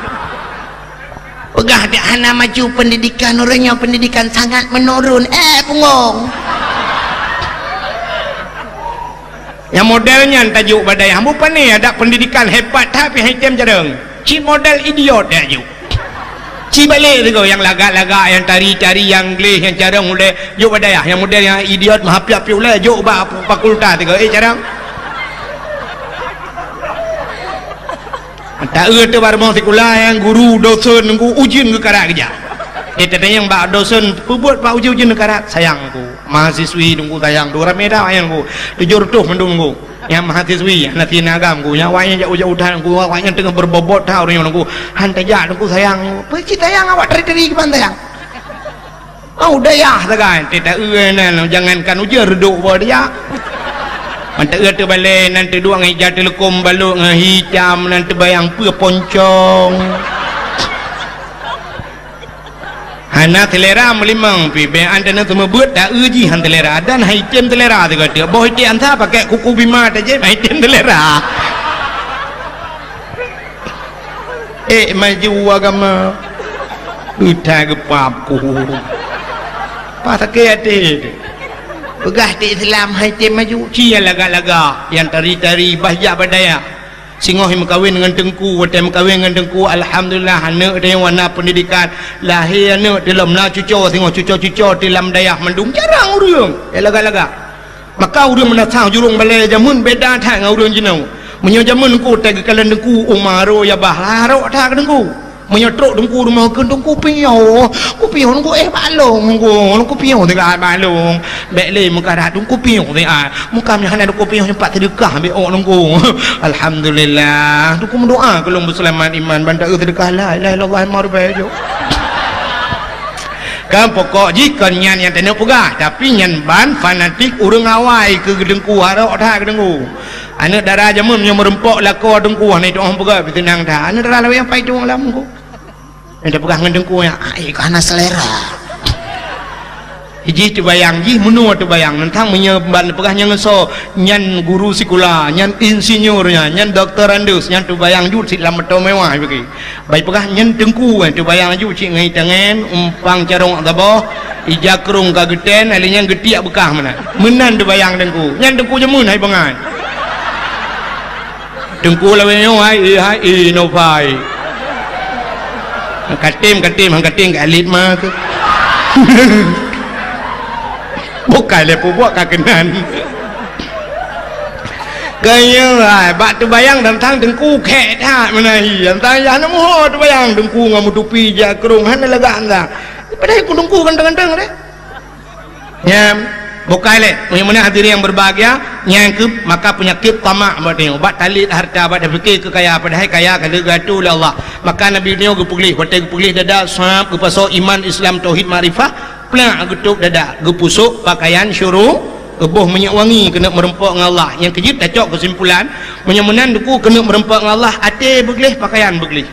Peugah dak hana maju pendidikan, ureueng nyoe pendidikan sangat menurun. Eh, bungong. Nyang model nyan tajok bak dayah. Bukon nyan adak pendidikan hebat that pih han item carông. Cit model idiot dak jok. Ci balek sigoe nyang lagak-lagak, nyang tari-tari, nyang gleh, nyang carông ulèe jok bak dayah. Nyang model nyang idiot meuhapiak-hapiak ulèe jok bak fakultas sigoe. Eh, carông. Taeu teuh bak rumoh sikula nyang guru dosen nunggu ujeuen geukarat geujak. Eh, tatanyong bak dosen, "Peubuet bak ujeuen-ujeuen geukarat?" "Sayang ku, mahasiswi nunggu sayang tu ramè that, sayang ku. Tujoh reutôh mandum nunggu. Nyang mahasiswi hana sineuk agam ku, nyang awaknyan jak ujeuen that nunggu, awaknyan teungoh beubobot that ureueng nyoe nunggu. Han tajak nunggu sayang." "Peue cit sayang awak tari-tari kiban sayang?" Au dayah sagai, teuh taeu nan, jangankan ujeuen reudok bak dia. Manteueu teubalek nan teuduek ngon ija teuleukom balok ngon hicam nan teubayang peue poncong. Hana selera meulimong pih, bèk an teuneuk seumeubeuet taeu jih han selera dan han item selera sigoe teuk. Boh item ansa pakai kuku bima tajép han item selera. Eh, maju agama. Utai geupap ku. Pah sakét até. Peugah ti Islam han item maju. Ci nyang lagak-lagak, nyang tari-tari, bah jak bak dayah. Singoh meukawen ngon teungku, watèe meukawen ngon teungku, alhamdulillah, aneuk teuh na pendidikan. Lahé aneuk teuh lom na cuco, singoh cuco-cuco teuh lam dayah mandum, jarang ureueng. Eh, lagak-lagak. Maka ureueng meunasah jurông balèe jameun beda that ngon ureueng jinoe. Meunyoe jameun teungku, watèe geukalon teungku, uma ro ya bah, harok that keu teungku. Meunyoe trok teungku rumoh kheun, teungku piôh, ku piôh teungku, eh, bak lôn teungku, ku piôh teuka bak lôn. Bèk lé meukarat teungku piôh teuka. Meuka meuhana teungku piôh nyoe pat seudeukah bèk ôk teungku. Alhamdulillah. Teungku meudoa keu lôn beuseulamat iman, ban taeu seudeukah la ilaha illallah lima ribèe jok. Kan pokok jih kon nyan nyang taneuk peugah, tapi nyan ban fanatik ureueng awai keu teungku, harok that keu teungku. Aneuk dara jameun meunyoe meureumpok lakoe teungku, hana jitu'oh peugah, pih seunang that. Aneuk dara lawét nyang pai tueng lam teungku. Nyang tapeugah ngon teungku nyan, "Ai, ka hana selera." Jih teubayang, jih meunoe teubayang. Nyan tang meunyoe ban peugah nyan ngon soe, nyan guru sikula, nyan insinyur nyan, nyan doktorandus, nyan teubayang jeuet sit lam moto mewah bagi. Bai peugah nyan teungku, eh, teubayang laju cit ngon itangen, umpang carông saboh, ija krông ka geutén, alèh nyan geutiek beukah meunan. Meunan teubayang teungku. Nyan teungku jameun hai bangai. Teungku lawét nyoe hai, eh, hai, eh, no pai. Katem, katem, han katem ka alit ma keuh. Bukai lé peubuet ka keunan. Keu nyoe hai, bak teubayang tantang teungku khèk that meunan hi. Tantang yah na muho teubayang teungku ngon meutupi ija krông hana lagak tantang. Padahai ku teungku ganteng-ganteng deh. Nyan, bukai lé. Meunyoe meunan hadirin yang berbahagia, nyan keuh maka peunyakét tamak bak tanyoe. Bak talét harta, bak tapiké keu kaya, padahai kaya ka lheueh geuatoe lé Allah. Maka Nabi nyoe geupeugléh, watèe geupeugléh dada, sab, geupasoe iman, Islam, tauhid, makrifah, plak geutôp dada, geupusôk pakaian syuru, geuboh minyeuk wangi keuneuk meureumpok ngon Allah. Nyang keujeuet tacok keusimpulan, meunyoe meunan teungku keuneuk meureumpok ngon Allah, até beugléh, pakaian beugléh.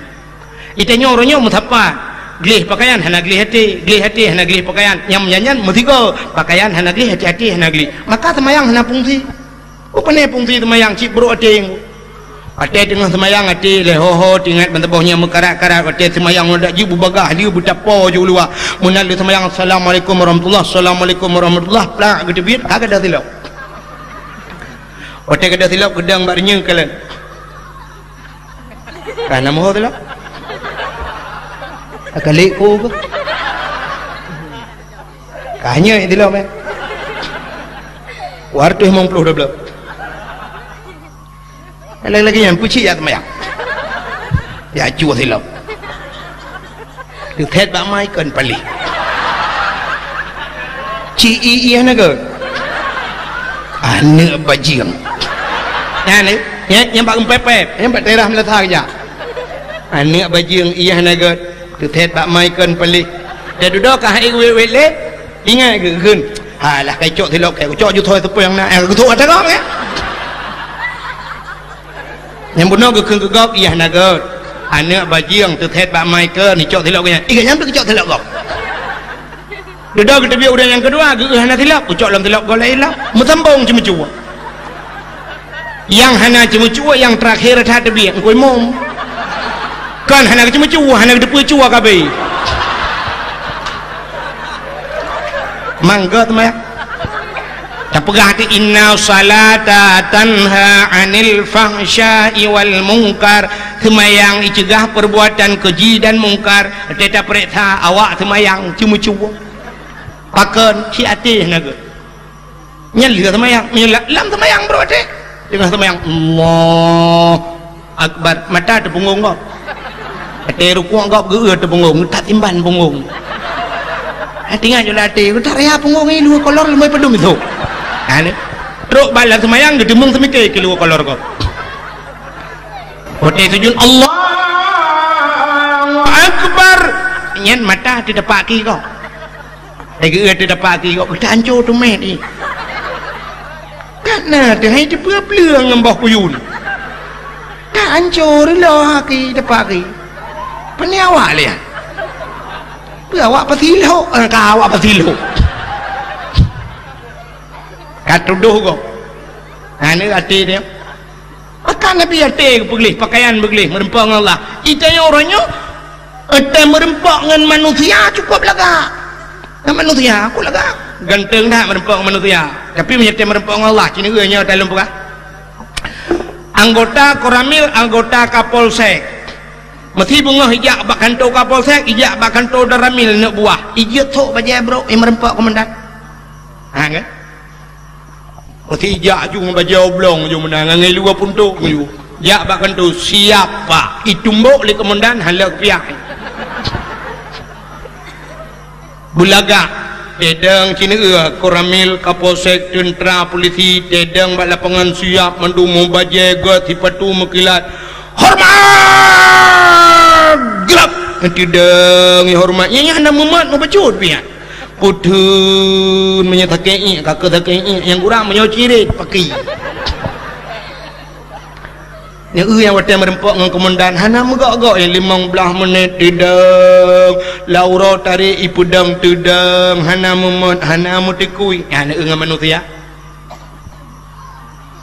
Di tanyoe uroe nyoe meusapat, gléh pakaian hana gléh até, gléh até hana gléh pakaian. Nyang meunyan-nyan meusigoe, pakaian hana gléh, até-até hana gléh. Maka seumayang hana fungsi. Peue panè fungsi seumayang cit brok até nyoe. Watèe teungoh seumayang até lé ho-ho teuingat ban saboh nyang meukarat-karat, watèe seumayang nyoe dak jeuet beubagah lé beutapo jeuet luwa. Meunan lé seumayang, "Assalamualaikum warahmatullah, assalamualaikum warahmatullah," plak geuteubiet, ka gadôh silop. Watèe gadôh silop geudong bak reunyeue kalon. Ka na muho silop. Ka lé ku ke? Ka nyoe silop, eh. Dua ratus lima puluh dua belas. Lagi-lagi nyan peucit jak seumayang. Jak cue silop. Teuthèt bak mai kon paléh. Ci i i hana gèt. Aneuk bajeueng. Nyan lé, nyan, nyan bak geumpepet, nyan bak daerah Meulasa keujak. Aneuk bajeueng i hana gèt. Teuthèt bak mai kon paléh. Dak dudoe ka hai wét-wét lé. Ingat geuh kheun. Halah, kai cok silop, kai cok ju thoi seupeu nyang na. Eh, geuthok ata gong, ya. Nyang bunoe geukheun keu gob, "Iyah na gèt." Aneuk bajeueng teuthèt bak mai keu neucok silop geuh nyan. Ingat nyang teucok silop gob. Dudoe geuteubiet ureueng nyang keudua, geuh hana silop, geucok lom silop gob laén lom. Meusambong ceumeucue. Nyang hana ceumeucue, nyang teurakhé that teubiet, Teungku Imum. Kan hana geuceumeucue, hana geuteupeue cue ka abéh. Mangga teuma ya. Tapeugah ti, "Inna salata tanha 'anil fahsya'i wal munkar." Seumayang iceugah perbuatan keji dan mungkar. Teuta peuriksa awak seumayang ceumeucue. Pakon, ci até na geuh. Nyan lheueh seumayang, meunyoe la-, lam seumayang brok até. Teungoh seumayang, Allahu Akbar, mata teupeungong gob. Até rukuk gob geu-eu teupeungong, that simban peungong. Hati nyan jula até, that raya peungong i luwa kolor leumai padum isok. Ha ni. Trok bak lam seumayang geuteumeung seumike keu luwa kolor gob. Watée sujud, Allahu Akbar. Nyan mata teudapak ki gob. Lagée teudapat aki, gok geutanco teumé ni. Kana teuhai teupeue-peue ngon boh kuyun. Ka anco reuloh aki dapat aki. Peuni awak lian. Peue awak pasilok, eh, ka awak pasilok. Ka tudoh gok. Hana até dia. Maka Nabi até geupeugléh, pakaian beugleh, meureumpok ngon Allah. Itanyoe uroe nyoe, eh, tém meureumpok ngon manusia cukup lagak. Ngon manusia, aku lagak. Ganteng that meureumpok ngon manusia. Tapi meunyoe tém meureumpok ngon Allah, ci neueu nyoe taleueng peugah. Anggota Koramil, anggota Kapolsek. Meusi beungoh ijak bak kantô Kapolsek, ijak bak kantô Danramil neuk buah. Ijeuet sok bajée brok, eh, meureumpok komandan. Ha, kan? Meusi jak ju ngon bajée oblong ju meunan, ngon luwa puntok ju. Jak bak kantô, "Siap, Pak." Itumbok lé komandan, hana piah. Beulagak, tedong ci neueu, Koramil, Kapolsek, teuntra, polisi, tedong bak lapangan siap, mandum mubajée, göt, sipatu meukilat. "Hormat!" Grab! Teudong hormat. Nyan, nyan hana mumat, mubacut pian. Putun meunyoe sakét iék, ka keu sakét iék, nyang kurang meunyoe cirit, paki. Nyan eu nyang watée meureumpok ngon komandan, hana meugok-gok nyang limong blaih menit teudong, lam uroe tarek ipeudong teudong, hana mumat, hana meuteukui, nyan eu ngon manusia.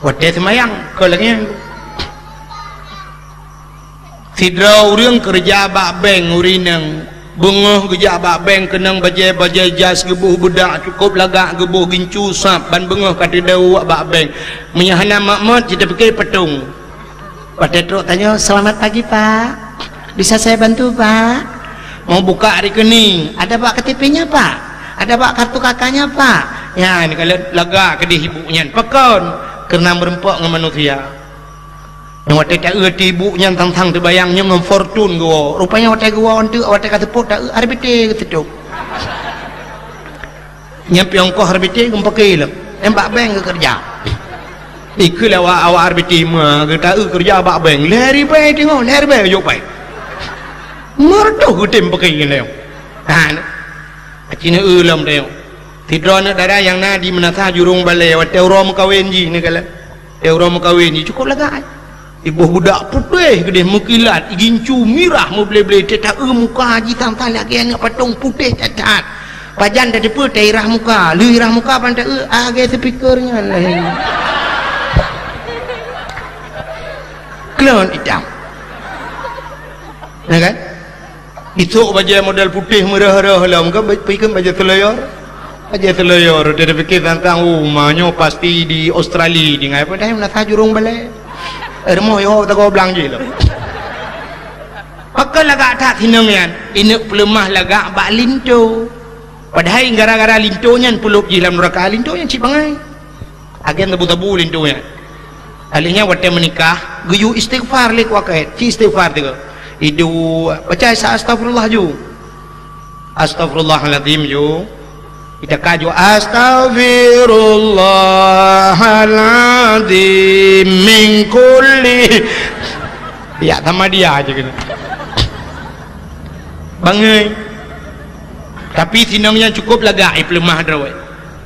Watée seumayang, kon lagée nyan. Sidroe ureuëng keureuja bak bank ureuëng inong, beungoh geujak bak bank keunong bajée-bajée jas, geuboh beudak cukôp lagak, geuboh gincu sab, ban beungoh ka teudong bak bank. Meunyoe hana mak mot, jiteupiké patong. Watée trok tanyoe, "Selamat pagi, Pak. Bisa saya bantu, Pak? Mau buka rekening. Ada, Pak, K T P-nya, Pak? Ada, Pak, kartu K K-nya, Pak?" Nyan, kalau lagak keudeh ibu nyan. Pakon? Keureuna meureumpok ngon manusia. Nyang watée taeu ti ibu nyan sang-sang teubayang nyoe ngon Fortune geuwoe. Rupanya watée geuwoe eunteuk, watée ka seupôt taeu R B T geuseutôt. Nyan piôh ongkoh R B T geumeupaké lom. Nyan bak bank geukeureuja. Ikeu lé awak, awak R B T ma geutaeu keureuja bak bank. Lhée ribée teungoh, lhée ribée jok pai. Meureutoh geutem paké nyan lé. Ha, aci neueu lom teungoh. Sidroe aneuk dara nyang na di Meunasah Jurong Balée, watée uroe meukawen jih neukalon. Eh, uroe meukawen jih cukôp lagak. Iboh budak putéh keudeh meukilat, igincu mirah meuble-ble, teuta-eu muka jih sang-sang lagée aneuk patong putéh that-that. Pajan tateupeue tairah muka, lheueh irah muka ban taeu, lagée speaker nyan lagée nyan. Klon itam. Ya kan? Isok bajée model putéh meurah-rah lom, kan ba-, pikeun bajée seuleuyor. Bajée seuleuyor, dia pikir tantang, "Oh, ma nyoe pasti di Australia, di ngai." Padahai Meunasah Jurong Balée. Eh, rumoh yo tago blang jih lom. Pakon lagak that sinong nyan, ineuk peuleumah lagak bak linto. Padahai gara-gara linto nyan peulop jih lam nuraka, linto nyan cit bangai. Agen tabu-tabu linto nyan. Alih nyan watée meunikah, geuyue istighfar lé kuakét, ci istighfar tiga. Idu, baca sa-, astagfirullah ju. Astagfirullahalazim ju. Kita kaju, "Astagfirullahalazim min kulli." Ya, sama dia aja gitu. Bangai. Tapi sinong nyan cukôp lagak, eh, peuleumah droe.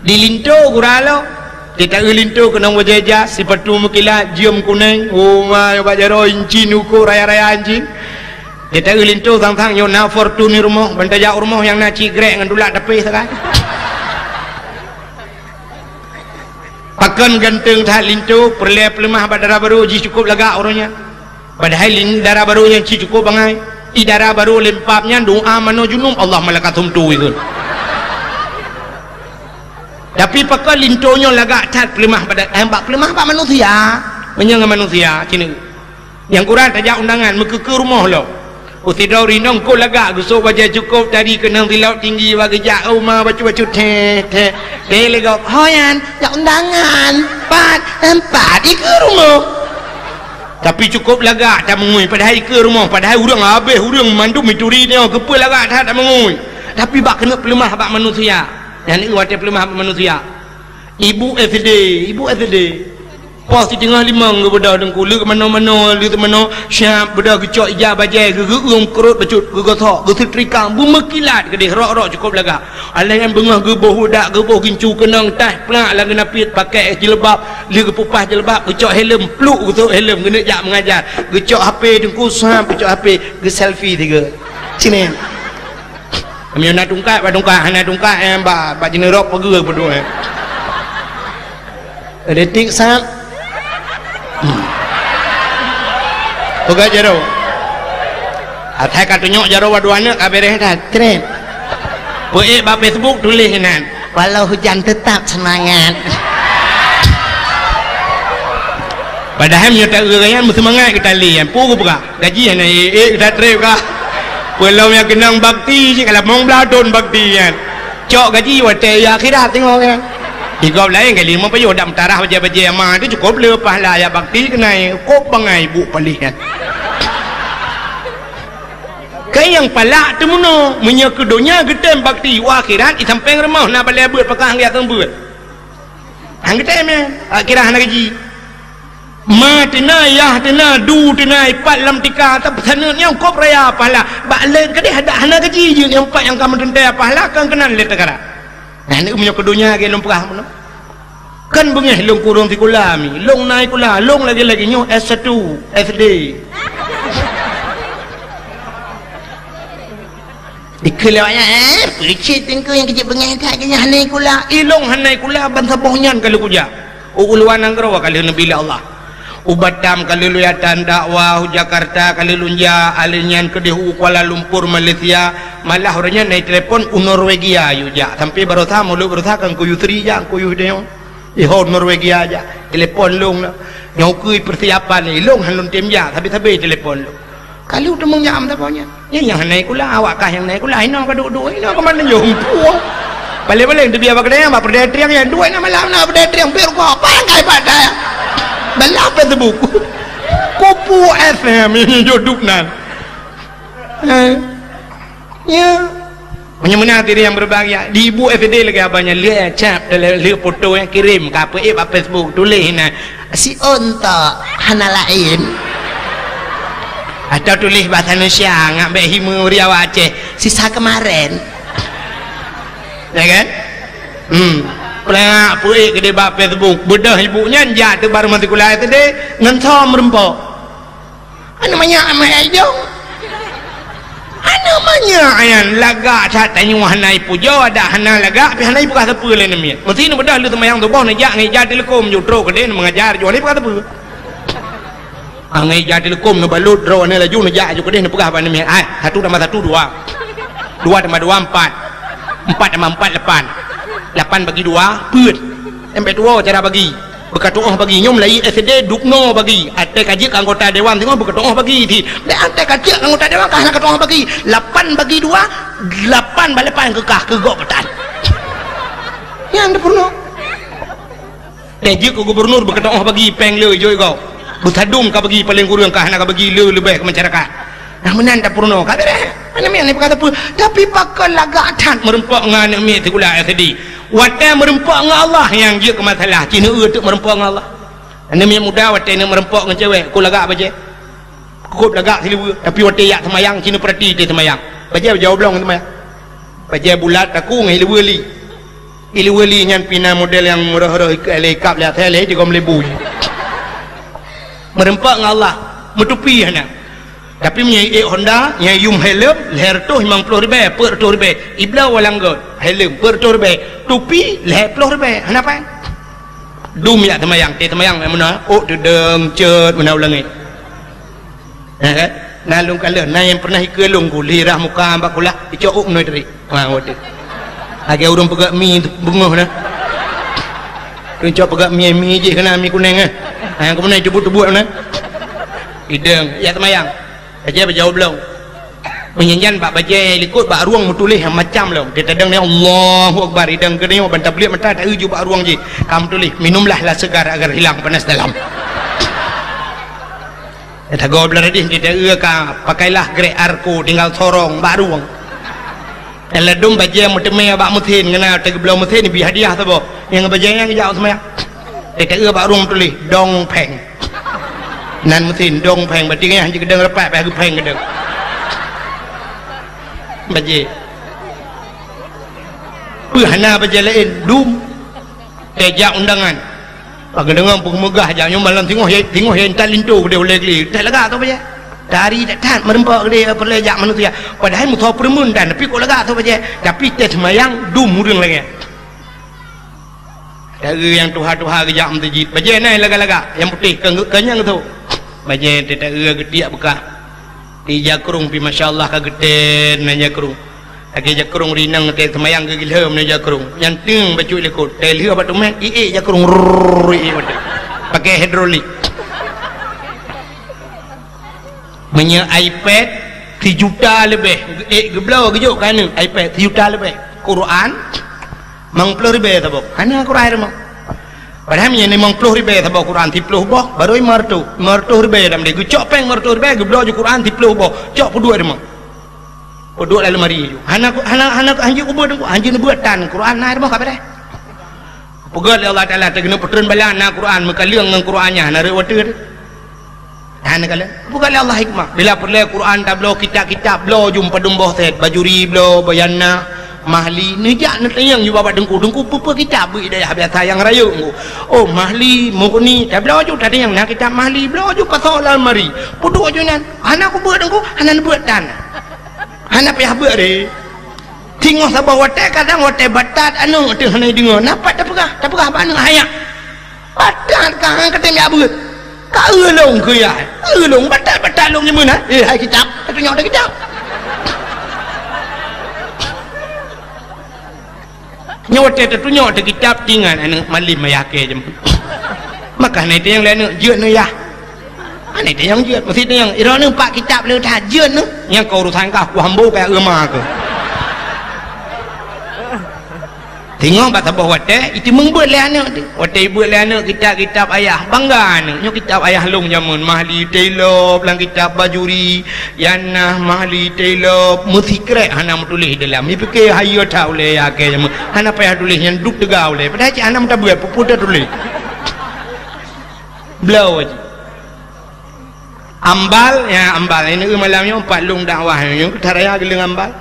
Di linto gura lo. Teuta-eu linto keunong bajée jas, sipatu meukilat, jeuem kuneng, oh ma, bak jaroe incin, uko raya-raya incin. Teuta-eu linto sang-sang nyoe na Fortuner rumoh, ban tajak u rumoh nyang na cit grek ngon dulak tapéh sagai. Pakon ganteng that linto, peureulée peuleumah bak dara barô jih cukôp lagak uroe nyan. Padahai lin-, dara barô nyan cit cukôp bangai. Di dara barô lempap nyan doa manoe junub, Allah malakatum tu ikôt. Tapi pakon linto nyoe lagak that peuleumah bak, eh, bak peuleumah bak manusia. Meunyoe ngon manusia, cit nyoe. Nyang kurang tajak undangan, meukeukeu rumoh lom. Usidroe rinong kô lagak, geusôk bajèe cukôp tadi keunong silop tinggi, bak geujak u ma bacut-bacut, theh, theh. Theh lé gob, "Ho nyan, jak undangan, pat, empat, ikeue rumoh." Tapi cukôp lagak tameungui, padahai ikeue rumoh, padahai ureueng habéh, ureueng mandum mituri nyoe, keupeue lagak that tameungui. Tapi bak keuneuk peuleumah bak manusia. Nyan watèe peuleumah bak manusia. Ibu S D, ibu S D. Poh siteungoh limong geubeudôh teungku, lheueh manoe-manoe, lheueh manoe, siap beudôh geucok ija bajèe, geugeueum keurot bacut, geugosok, geuseutrika, beumeukilat keudéh, rok-rok cukôp lagak. Alah nyan beungoh geuboh udak, geuboh gincu keunong, taih plak lam geunapiet, pakai jilbab, lheueh geupeupah jilbab, geucok helm, pluk geusôk helm, geuneuk jak meungajar, geucok H P teungku, sap, geucok H P, geuselfie tiga. Cit nyan. Meunyoe na tungkat, bak tungkat, hana tungkat, eh, bak, bak jeuneurob peugöt peuduek, eh. Detik sap. Hmm. Peugah jaroe. Asai ka tunyok jaroe dua aneuk ka beres dah. Trép. Peuék bak Facebook tuléh inan. Walau hujan tetap semangat. Padahai meunyoe taeu gaya meuseumangat geutalé nyan, peue geupeugah? Gaji hana ék-ék geuta trép kah? Peue lom nyang keunong bakti cit ka lamong blaih thon bakti nyan. Cok gaji watèe i akhirat teungoh nyan. Di gob laén kali meupajoh dak meutarah bajèe-bajèe ama tu cukôp le pahala jak bakti keunai kôb bangai buet paléh nyan. Keu nyang palak teumeunoe, meunyoe keu donya geutem bakti, u akhirat i sampéng rumoh na balèe beuet pakah geujak keu beuet. Han geutem nyan, akhirat hana gaji. Ma teuna, yah teuna, du teuna, ipat lam tika, tapi saneut nyan kôb raya pahala. Bak lé keudéh dak hana gaji jeuet nyang pat nyang ka meuteuntèe pahala, kon keunan lé teukara. Nah, ni meunyoe keu donya lagèe lôn peugah bunoe. Kan beungèh lôn kureueng sikula mi, lôn na sikula, lôn lagèe-lagèe nyoe S satu, S D. Dikeue lé awaknyan, eh, peucit teungku nyang keujeut beungèh that, keu nyan hana sikula. Ilôn hana sikula, ban saboh nyan ka lheueh kujak. U luwa nanggroe ka lheueh neubi lé Allah. U Batam ka lheueh lôn jak tan dakwah, u Jakarta ka lheueh lôn jak, alèh nyan keudéh u Kuala Lumpur, Malaysia. Malah uroe nyan na telepon u Norwegia yue jak. Sampoe baroesa, mulod baroesa ka Teungku Yusri jak, Teungku Yusri nyoe. Iho Norwegia jak, telepon lôn na. Nyoe keuh persiapan ilôn han lôn tem jak, sabe-sabe telepon lôn. Ka lheueh teumeung jak meusaboh nyan. Nyan nyang hana sikula, awak kah nyang na sikula, inoe ka duek-duek, inoe ka mandum jumpu. Paléng-paléng teubiet bak keudè, bak peureudèe triang nyan, duek na malam na peureudèe triang, peuet rukok, pakai bak dayah. Bala Facebook. Kupu F M ini joduk nan. Eh. Ya. Meunyoe meunan hadirin yang berbahagia, di ibu S D lagèe abang nyan, lheueh cap, lheueh foto nyang kirim ka peuék bak Facebook, tuléh inan, "Si ontok hana laén." Atau tuléh bahasa Indonesia, ngat bèk hime uri awak Aceh, "Sisa kemarin." Ya kan? Hmm. Plak peuék keudéh bak Facebook, beudôh ibu nyan jak teuk baru masih sikula S D, ngon soe meureumpok. Aneuk manyak amai ai jong. Aneuk manyak nyan lagak that tanyoe hana ipujoe, adak hana lagak, pih hana ipeugah sapeue lé aneuk miet. Meusti neubeudôh lheueh seumayang suboh neujak ngon ija teuleukom ju trok keudéh neumeungajar ju hana ipeugah sapeue. Ah, ngon ija teuleukom neubalot droe nyan laju neujak ju keudéh neupeugah bak aneuk miet, "Hai, satu tambah satu, dua. Dua tambah dua, empat. Empat tambah empat, lapan. Lapan bagi dua, peuet." Sampai tuwoe cara bagi. Beukatu'oh bagi nyoe mulai S D dubnoe bagi. Até ka jeuet keu anggota dewan singoh beukatu'oh bagi cit. Dek até ka jeuet keu anggota dewan ka hana katu'oh bagi. Lapan bagi dua, lapan bak lapan keu kah keu gob peutan. Nyan teupeurunoe. Dek jeuet keu gubernur beukatu'oh bagi péng le jok gob. Beusadum ka bagi paléng kureueng ka hana ka bagi le leubeh keu masyarakat. Nah, meunan tapeurunoe. Ka beureh. Hana meunan ipeugah sapeue. Tapi pakon lagak that meureumpok ngon aneuk miet sikula S D. Watèe meureumpok ngon Allah nyang jeuet keu masalah. Ci neueu teuk meureumpok ngon Allah. Aneuk miet muda watèe neuk meureumpok ngon cewek, kô lagak bajèe. Kôb lagak siluweue. Tapi watèe jak seumayang, ci neupeurati teuh seumayang. Bajèe bajèe oblong seumayang. Bajèe bulat takue ngon siluweue li. Ileue li nyan pih na model nyang rôh-rôh ikeu lé ikab lé asèe lé jigom lé bui. Meureumpok ngon Allah, meutupi hana. Tapi meunyoe ék Honda, nyang yum helm, lhèe reutôh limong ploh ribèe, peuet reutôh ribèe. Ibloe walang göt, helm, peuet reutôh ribèe. Tupi, lhèe ploh ribèe, hana pai. Dum jak teumayang, teumayang meunan, ôk teudeung cot meunan u langèt. Ha, kan? Na lôn kalon, na nyang pernah ikeue lôn ku, lirah muka bak kulah, icok ôk meunoe tadi. Ha, waduh. Lagèe ureueng peugöt mi beungoh na. Lôn cok peugöt mi, mi jih keunan mi kunèng, eh. Ha, nyang keumeunang teubuet-teubuet na. Idong, jak seumayang. Bajèe bajaweueb lom. Meunyan bak bajèe likot bak rueng meutuléh nyang macam lom. Teudeungoe Allahu Akbar, idong keunoe ban tabliek mata taeu ju bak rueng jih. Ka meutuléh, "Minumlah lah segar agar hilang panas dalam." Tagoe blah radeh, teudeungoe ka, "Pakailah grek Arco, tinggal sorong bak rueng." Ladôm bajèe meuteumé bak meusén, ngon na teugeubloe meusén, bri hadiah saboh. Nyang bajèe nyan geujak seumayang. Teudeungoe bak rueng meutuléh, "Dong Pheng." Nan meusén dong pheng, berarti nyan hana keudeueng rapat, payah geupeng keudeueng. Bajèe. Peue hana bajèe laén, dum. Teuh jak undangan. Bak geudeungoe peue meugah jak nyoe malam singoh, ya, singoh ya intat linto keudéh ulèe gli. Teuh lagak tu bajèe. Tari that-that meureumpok keudéh peureulèe jak manusia. Padahai musoh peureumeun dan, tapi kok lagak tu bajèe. Tapi teuh seumayang dum ureueng lagèe. Dari nyang tuha-tuha geujak meuseujid. Bajèe na lagak-lagak, nyang putéh, keu, keu nyang tu. Bajèe teuh taeu geutiek beukah. Di jakrong pih, masya Allah, ka geutén na jakrong. Lagèe jakrong rinang teuh seumayang geugihlom na jakrong. Nyang teung bacut likot. Teuh lheueh bak teumèh, iék jakrong, rrrr, iék bacut. Pakai hidrolik. Meunyoe iPad sijuta leubeh, eh, geubloe geujok keu aneuk iPad sijuta leubeh. Quran, limong ploh ribèe saboh. Hana Quran rumoh. Padahai meunyoe limong ploh ribèe saboh Quran siploh boh, barô limong reutôh. Limong reutôh ribèe lam deh. Geucok péng limong reutôh ribèe, geubloe ju Quran siploh boh. Cok peuduek rumoh. Peuduek lam lemari ju. Hana, hana, hana, hanjeuet kubeuet, hanjeuet neubeuet tan. Quran na rumoh ka beureh. Peugah lé Allah Taala, teugeuneuh peutreun bala na Quran, meukaleueng ngon Quran nyan, na rhot watèe teuh. Hana kalon. Peugah lé Allah hikmah. Bila peureulèe Quran tabloe kitab-kitab, bloe ju padum boh sét, Bajuri bloe, Bayanah, Mahli, neujak neutanyong ju bak teungku. Teungku, peue-peue kitab beuet dayah biasa nyang rayeuk teungku. Oh, Mahli, Mughni, tabloe ju tatanyong na kitab Mahli, bloe ju pasoe lam lemari. Peuduek ju nyan. Hana kubeuet teungku, hana neubeuet tan. Hana payah beuet deh. Singoh saboh watèe, kadang watèe batat aneuk teuh hana jideungoe. Na pat tapeugah, tapeugah bak aneuk, "Hai nyak, batat ka han katem jak beuet. Ka eu lôn keu yah. Eu lôn batat-batat lôn nyoe meunan." Eh, hai kitab, tatunyok teuh kitab. Nyoe watèe tatunyok teuh kitab, tingat aneuk malem ayah kèe jeuem. Maka hana tanyong lé aneuk, "Jeuet neuh yah." Hana tanyong jeuet, meusti tanyong, "Droeneuh pat kitab le that jeuet neuh?" Nyan ka urosan kah, ku hambo kaya eu ma keuh. Singoh bak saboh watèe, iteumeung beuet lé aneuk teuh. Watèe ibeuet lé aneuk kitab-kitab ayah, bangga aneuk, "Nyoe kitab ayah lôn jameun, Mahli Taylor, lam kitab Bajuri, Yanah, Mahli Taylor, meusikrek hana meutuléh dalam." Ipike hayeue that ulèe ayah kèe jameun. Hana payah tuléh nyan, duek teuga ulèe. Padahai cit hana meutabeuet, peue-peue tatuléh. Bloe jih. Ambal, ya, ambal. Ini malam nyoe pat lôn dakwah nyoe, keu that raya geuleueng ambal.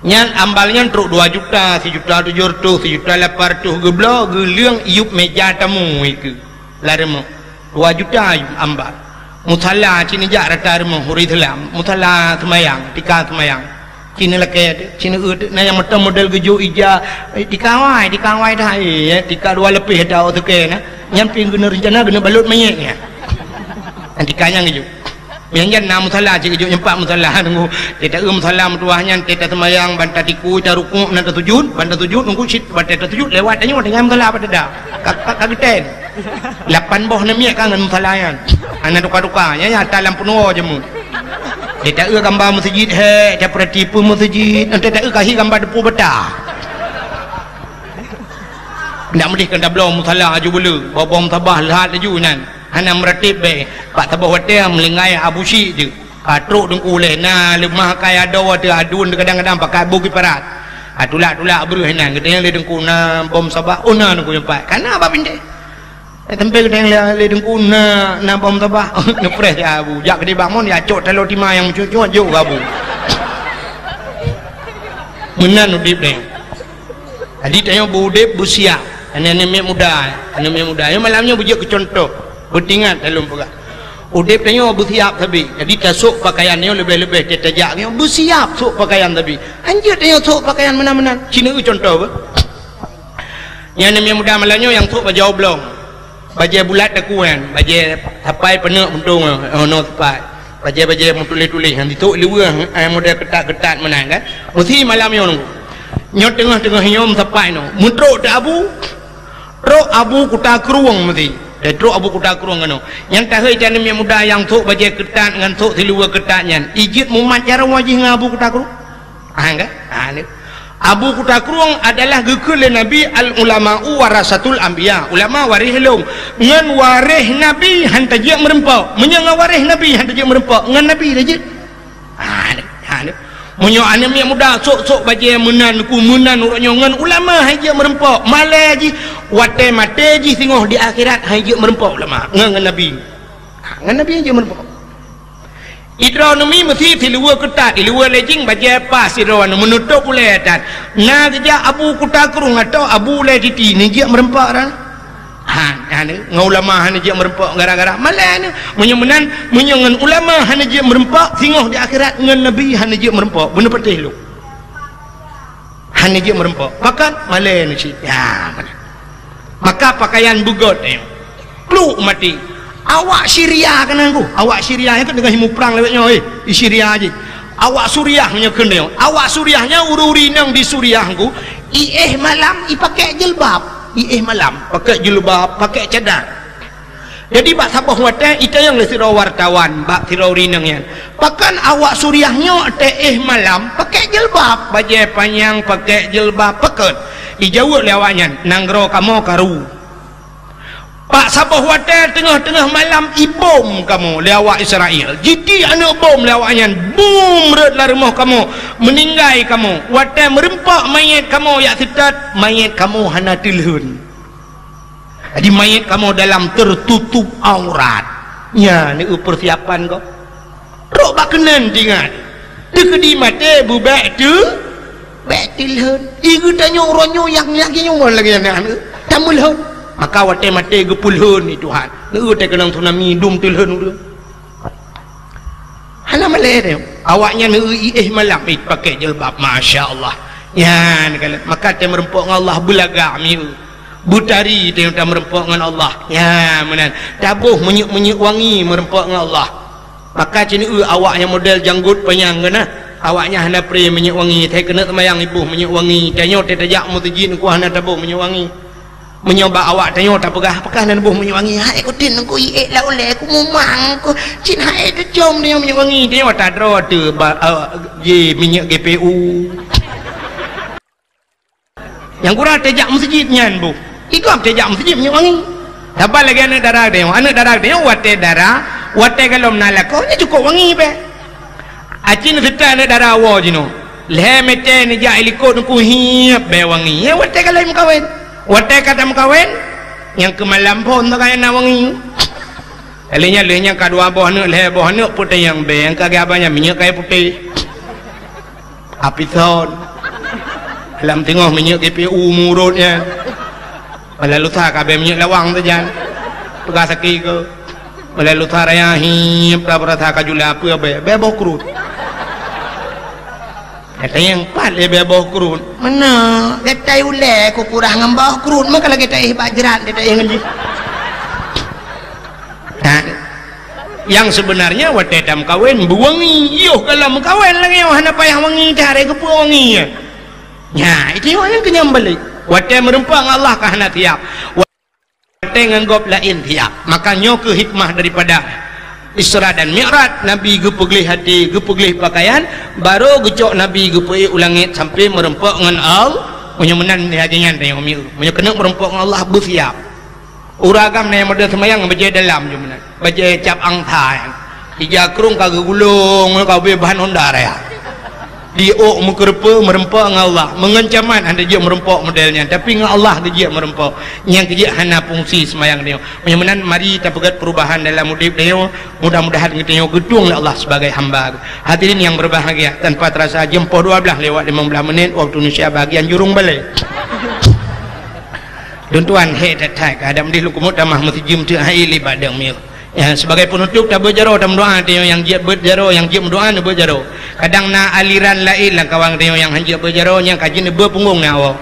Nyan ambal nyan trok dua juta, sijuta tujoh reutôh, sijuta lapan reutôh geubloe, geuleueng iyup meja tamu ikeue. Lam rumoh. Dua juta iyup ambal. Musala, ci neujak rata rumoh ureueng Islam. Musala seumayang, tika seumayang. Ci neulakèe teuh, ci neueu teuh, na nyang meuteumé model geujok ija, eh, tika awai, tika awai dah, eh, tika dua leupeh ata awak sukée na. Nyan pih geuneuk reuncana geuneuk balot manyét nyan. Nyan tika nyan geujok. Nyan jan na musala, ci geujok nyan pat musala, teungku. Teuh taeu musala meutuwah nyan, teuh taseumayang, ban tatikui, tarukuk, meunan tasujut, ban tasujut, teungku cit, ban tasujut, lewat tanyoe, tinggai musala pat tada. Ka, ka, ka geutén. Lapan boh namiet ka ngon musala nyan. Hana tuka-tuka, nyan, nyan, ata lam peunuwoe jameun. Teuh taeu gamba meuseujid, he, tapeurati peue meuseujid, nyan teuh taeu kahi gamba deupue bata. Ndak meudeh keu tabloe musala aju beu le, boh-boh musabah leuhat laju nyan. Hana meuratéb bèe, bak saboh watèe meulinggai Abu Syik teuh. Ka trok teungku lé, na leumah kai adoe teuh aduen teuh kadang-kadang pakai boh kiparat. Ha, tulak-tulak breuh inan, geutanyong lé teungku na boh musabah, oh na teungku nyoe pat. Ka na bak pintèe. Eh, sampai geutanyong lé, lé teungku na, na boh musabah. Neupreh si Abu, jak keudéh bak mon, ya cok taloe tima nyang meucuat-cuat, jok keu Abu. Meunan udép nyoe. Jadi tanyoe beu udép beusiap. Aneuk-aneuk miet muda, aneuk miet muda. Nyoe malam nyoe beujeuet keu cuntoh. Beutingat lôn peugah. Udép tanyoe beusiap sabe. Jadi tasôk pakaian nyoe leubeh-leubeh teuh tajak nyoe beusiap sôk pakaian sabe. Hanjeuet tanyoe sôk pakaian meunan-meunan. Ci neueu cuntoh beuh. Nyan aneuk miet muda malam nyoe nyang sôk bajèe oblong. Bajèe bulat takue nyan, bajèe sapai peuneuk untông, oh, nyoe sapai. Bajée-bajée meutuléh-tuléh nyang ditok liweue, eh, model keutat-keutat meunan kan. Meusi malam nyoe nunggu. Nyoe teungoh-teungoh nyoe meusapat nyoe. Meutrok teu Abu. Trok Abu Kuta Krueng meusi. Eh, trok Abu Kuta Krueng keunoe. Nyang tahôi taneumiet muda nyang sok bajée keutat ngon sok siluweue keutat nyan. Ijeuet mumat jaroe jih ngon Abu Kuta Krueng. Ah, kan? Ah, ni. Abu Kuta Krueng adalah geukheun lé Nabi, "Al-ulama'u warasatul anbiya." Ulama waréh lôn. Ngon waréh Nabi han tajeuet meureumpok. Meunyoe ngon waréh Nabi han tajeuet meureumpok, ngon Nabi tajeuet. Ah, ni. Ah, ni. Meunyoe aneuk miet muda sok-sok bajée meunan ku meunan uroe nyoe ngon ulama han jeuet meureumpok, malée jih, watée maté jih singoh di akhirat han jeuet meureumpok ulama ngon, ngon Nabi. Ah, ngon Nabi han jeuet meureumpok. Idroe neumi meusi siluweue keutat, siluweue lejing bajée pas sidroe neu meunutôb ulée that. Na geujak Abu Kuta Krueng atau Abu Ulée Titi neujeuet meureumpok ran. Ha, ha, ni, ngon ulama hana jeuet meureumpok gara-gara malée ni. Meunyoe meunan, meunyoe ngon ulama hana jeuet meureumpok, singoh di akhirat ngon Nabi hana jeuet meureumpok. Beuneupatéh lôn. Hana jeuet meureumpok. Pakon? Malée ni cit. Ya, malée. Maka pakaian beugôt nyoe. Kluk maté. Awak Syria keunan ku. Awak Syria nyan keuh teungoh jimuprang lawét nyoe, eh, di Syria jih. Awak Suriah nyoe keunan. Awak Suriah nyan ureuëng inong di Suriah ku, iéh malam ipakai jilbab. Iéh malam pakai jilbab, pakai cadar. Jadi bak saboh watée itanyong lé sidroe wartawan bak sidroe ureuëng inong nyan, "Pakon awak Suriah nyoe teuéh malam pakai jilbab, bajée panyang pakai jilbab, pakon?" Ijaweueb lé awaknyan, "Nanggroe kamoe karu." Bak saboh watée teungoh-teungoh malam ibom kamoe lé awak Israel. Jitiek aneuk bom lé awaknyan, bum rhot lam rumoh kamoe, meuninggai kamoe. Watée meureumpok manyét kamoe jak seutôt, manyét kamoe hana teulhon. Jadi manyét kamoe dalam tertutup aurat. Nyan neu peusiapan gob. Rok bak keunan tingat. Teukeudi maté beubek teu, bek teulhon. I geutanyoe uroe nyoe nyang lagée nyoe lagée nyan, tameulhon. Maka watée maté geupeulhon lé Tuhan. Neu teukeunong tsunami dum teulhon ureuëng. Hana malée teuh. Awaknyan neu iéh malam, eh, pakai jilbab, masya Allah. Nyan kan, maka teumeureumpok ngon Allah beulagak mieu. Beutari teuh tameureumpok ngon Allah. Ya, meunan. Taboh minyeuk-minyeuk wangi meureumpok ngon Allah. Maka cit neu awak nyang model janggot panyang keunan. Awaknyan hana pre minyeuk wangi, teuh keuneuk seumayang iboh minyeuk wangi. Tanyoe teuh tajak meuseujid neu hana taboh minyeuk wangi. Meunyoe bak awak tanyoe tapeugah, "Pakon hana boh minyeuk wangi?" "Hai kutin ku iék lam ulée ku mumang ku. Cit hai teucom tanyoe minyeuk wangi." Tanyoe tadroe teuh ba, eh, ji minyeuk G P U. Nyang gura teuh jak meuseujid nyan bu. Igob teuh jak meuseujid minyeuk wangi. Saban lagée aneuk dara geutanyoe. Aneuk dara geutanyoe watée dara, watée gohlom na lakoe, nyan cukôp wangi beh. Aci neuseutôt aneuk dara woe jinoe. Lhée meuté neujak ilikot neu hiep beh wangi. Nyan watée ka lheueh meukawen. Watée ka tameukawen, nyang keu malam phon teuka na wangi. Kali nyan lheueh nyan ka dua boh aneuk, lhée boh aneuk, peue teuh nyang beh, nyang ka geuhaba nyan minyeuk kayée putéh. Apison. Lam teungoh minyeuk G P U murot nyan. Malam lusa ka beh minyeuk lawang sajan. Peugah sakét keu. Malam lusa raya hiep ka beurasa ka jula peue beh. Beh boh krut. Gata nyang pat lé beh boh krut. Meunan, gata ulée ku kurah ngon boh krut, meuka lagée taéh bak jrat, taéh ngon jih. Nah, nyang seubeunarnya watée tameukawen beuwangi, yoh ka lom meukawen lagée nyoe hana payah wangi, teuharé keupeue wangi nyan. Nya, itu nyoe nyang keunyam balek. Watée meureumpok ngon Allah ka hana siap. Watée ngon gob laén siap. Maka nyoe keuh hikmah daripada Isra dan Mi'raj, Nabi geupeugleh até, geupeugleh pakaian, barô geucok Nabi geupeuék u langét sampai meureumpok ngon Allah. Meunyoe meunan lagée nyan tanyoe mieu. Meunyoe keuneuk meureumpok ngon Allah, beusiap. Ureuëng agam na nyang model seumayang bajée dalam jih meunan. Bajée cap angsa nyan. Ija krueng ka geugulong, ka ubé bahan honda raya. Di ôk meukeureupeue meureumpok ngon Allah. Meungon camat hana jeuet meureumpok model nyan, tapi ngon Allah geujeuet meureumpok. Nyang geujeuet hana fungsi seumayang tanyoe. Meunyoe meunan, mari tapeugét peurubahan dalam udeb tanyoe. Mudah-mudahan geutanyoe geutueng lé Allah sebagai hamba. Hadirin yang berbahagia, tanpa terasa jeuem poh dua belas lewat lima belas menit waktu Indonesia bahagian jurong balai. Lôn tuan hék that-that, kadang dih lôn keumot tamah meuseujeuem teuk hai lé badang mieu. Ya, sebagai penutup, tabeuet jaroe, tameudoa, tanyoe nyang jeuet beuet jaroe, nyang jeuet meudoa, neubeuet jaroe. Kadang na aliran laén lam kawan tanyoe nyang han jeuet beuet jaroe, nyang ka jeuet neubeuet punggong na awak.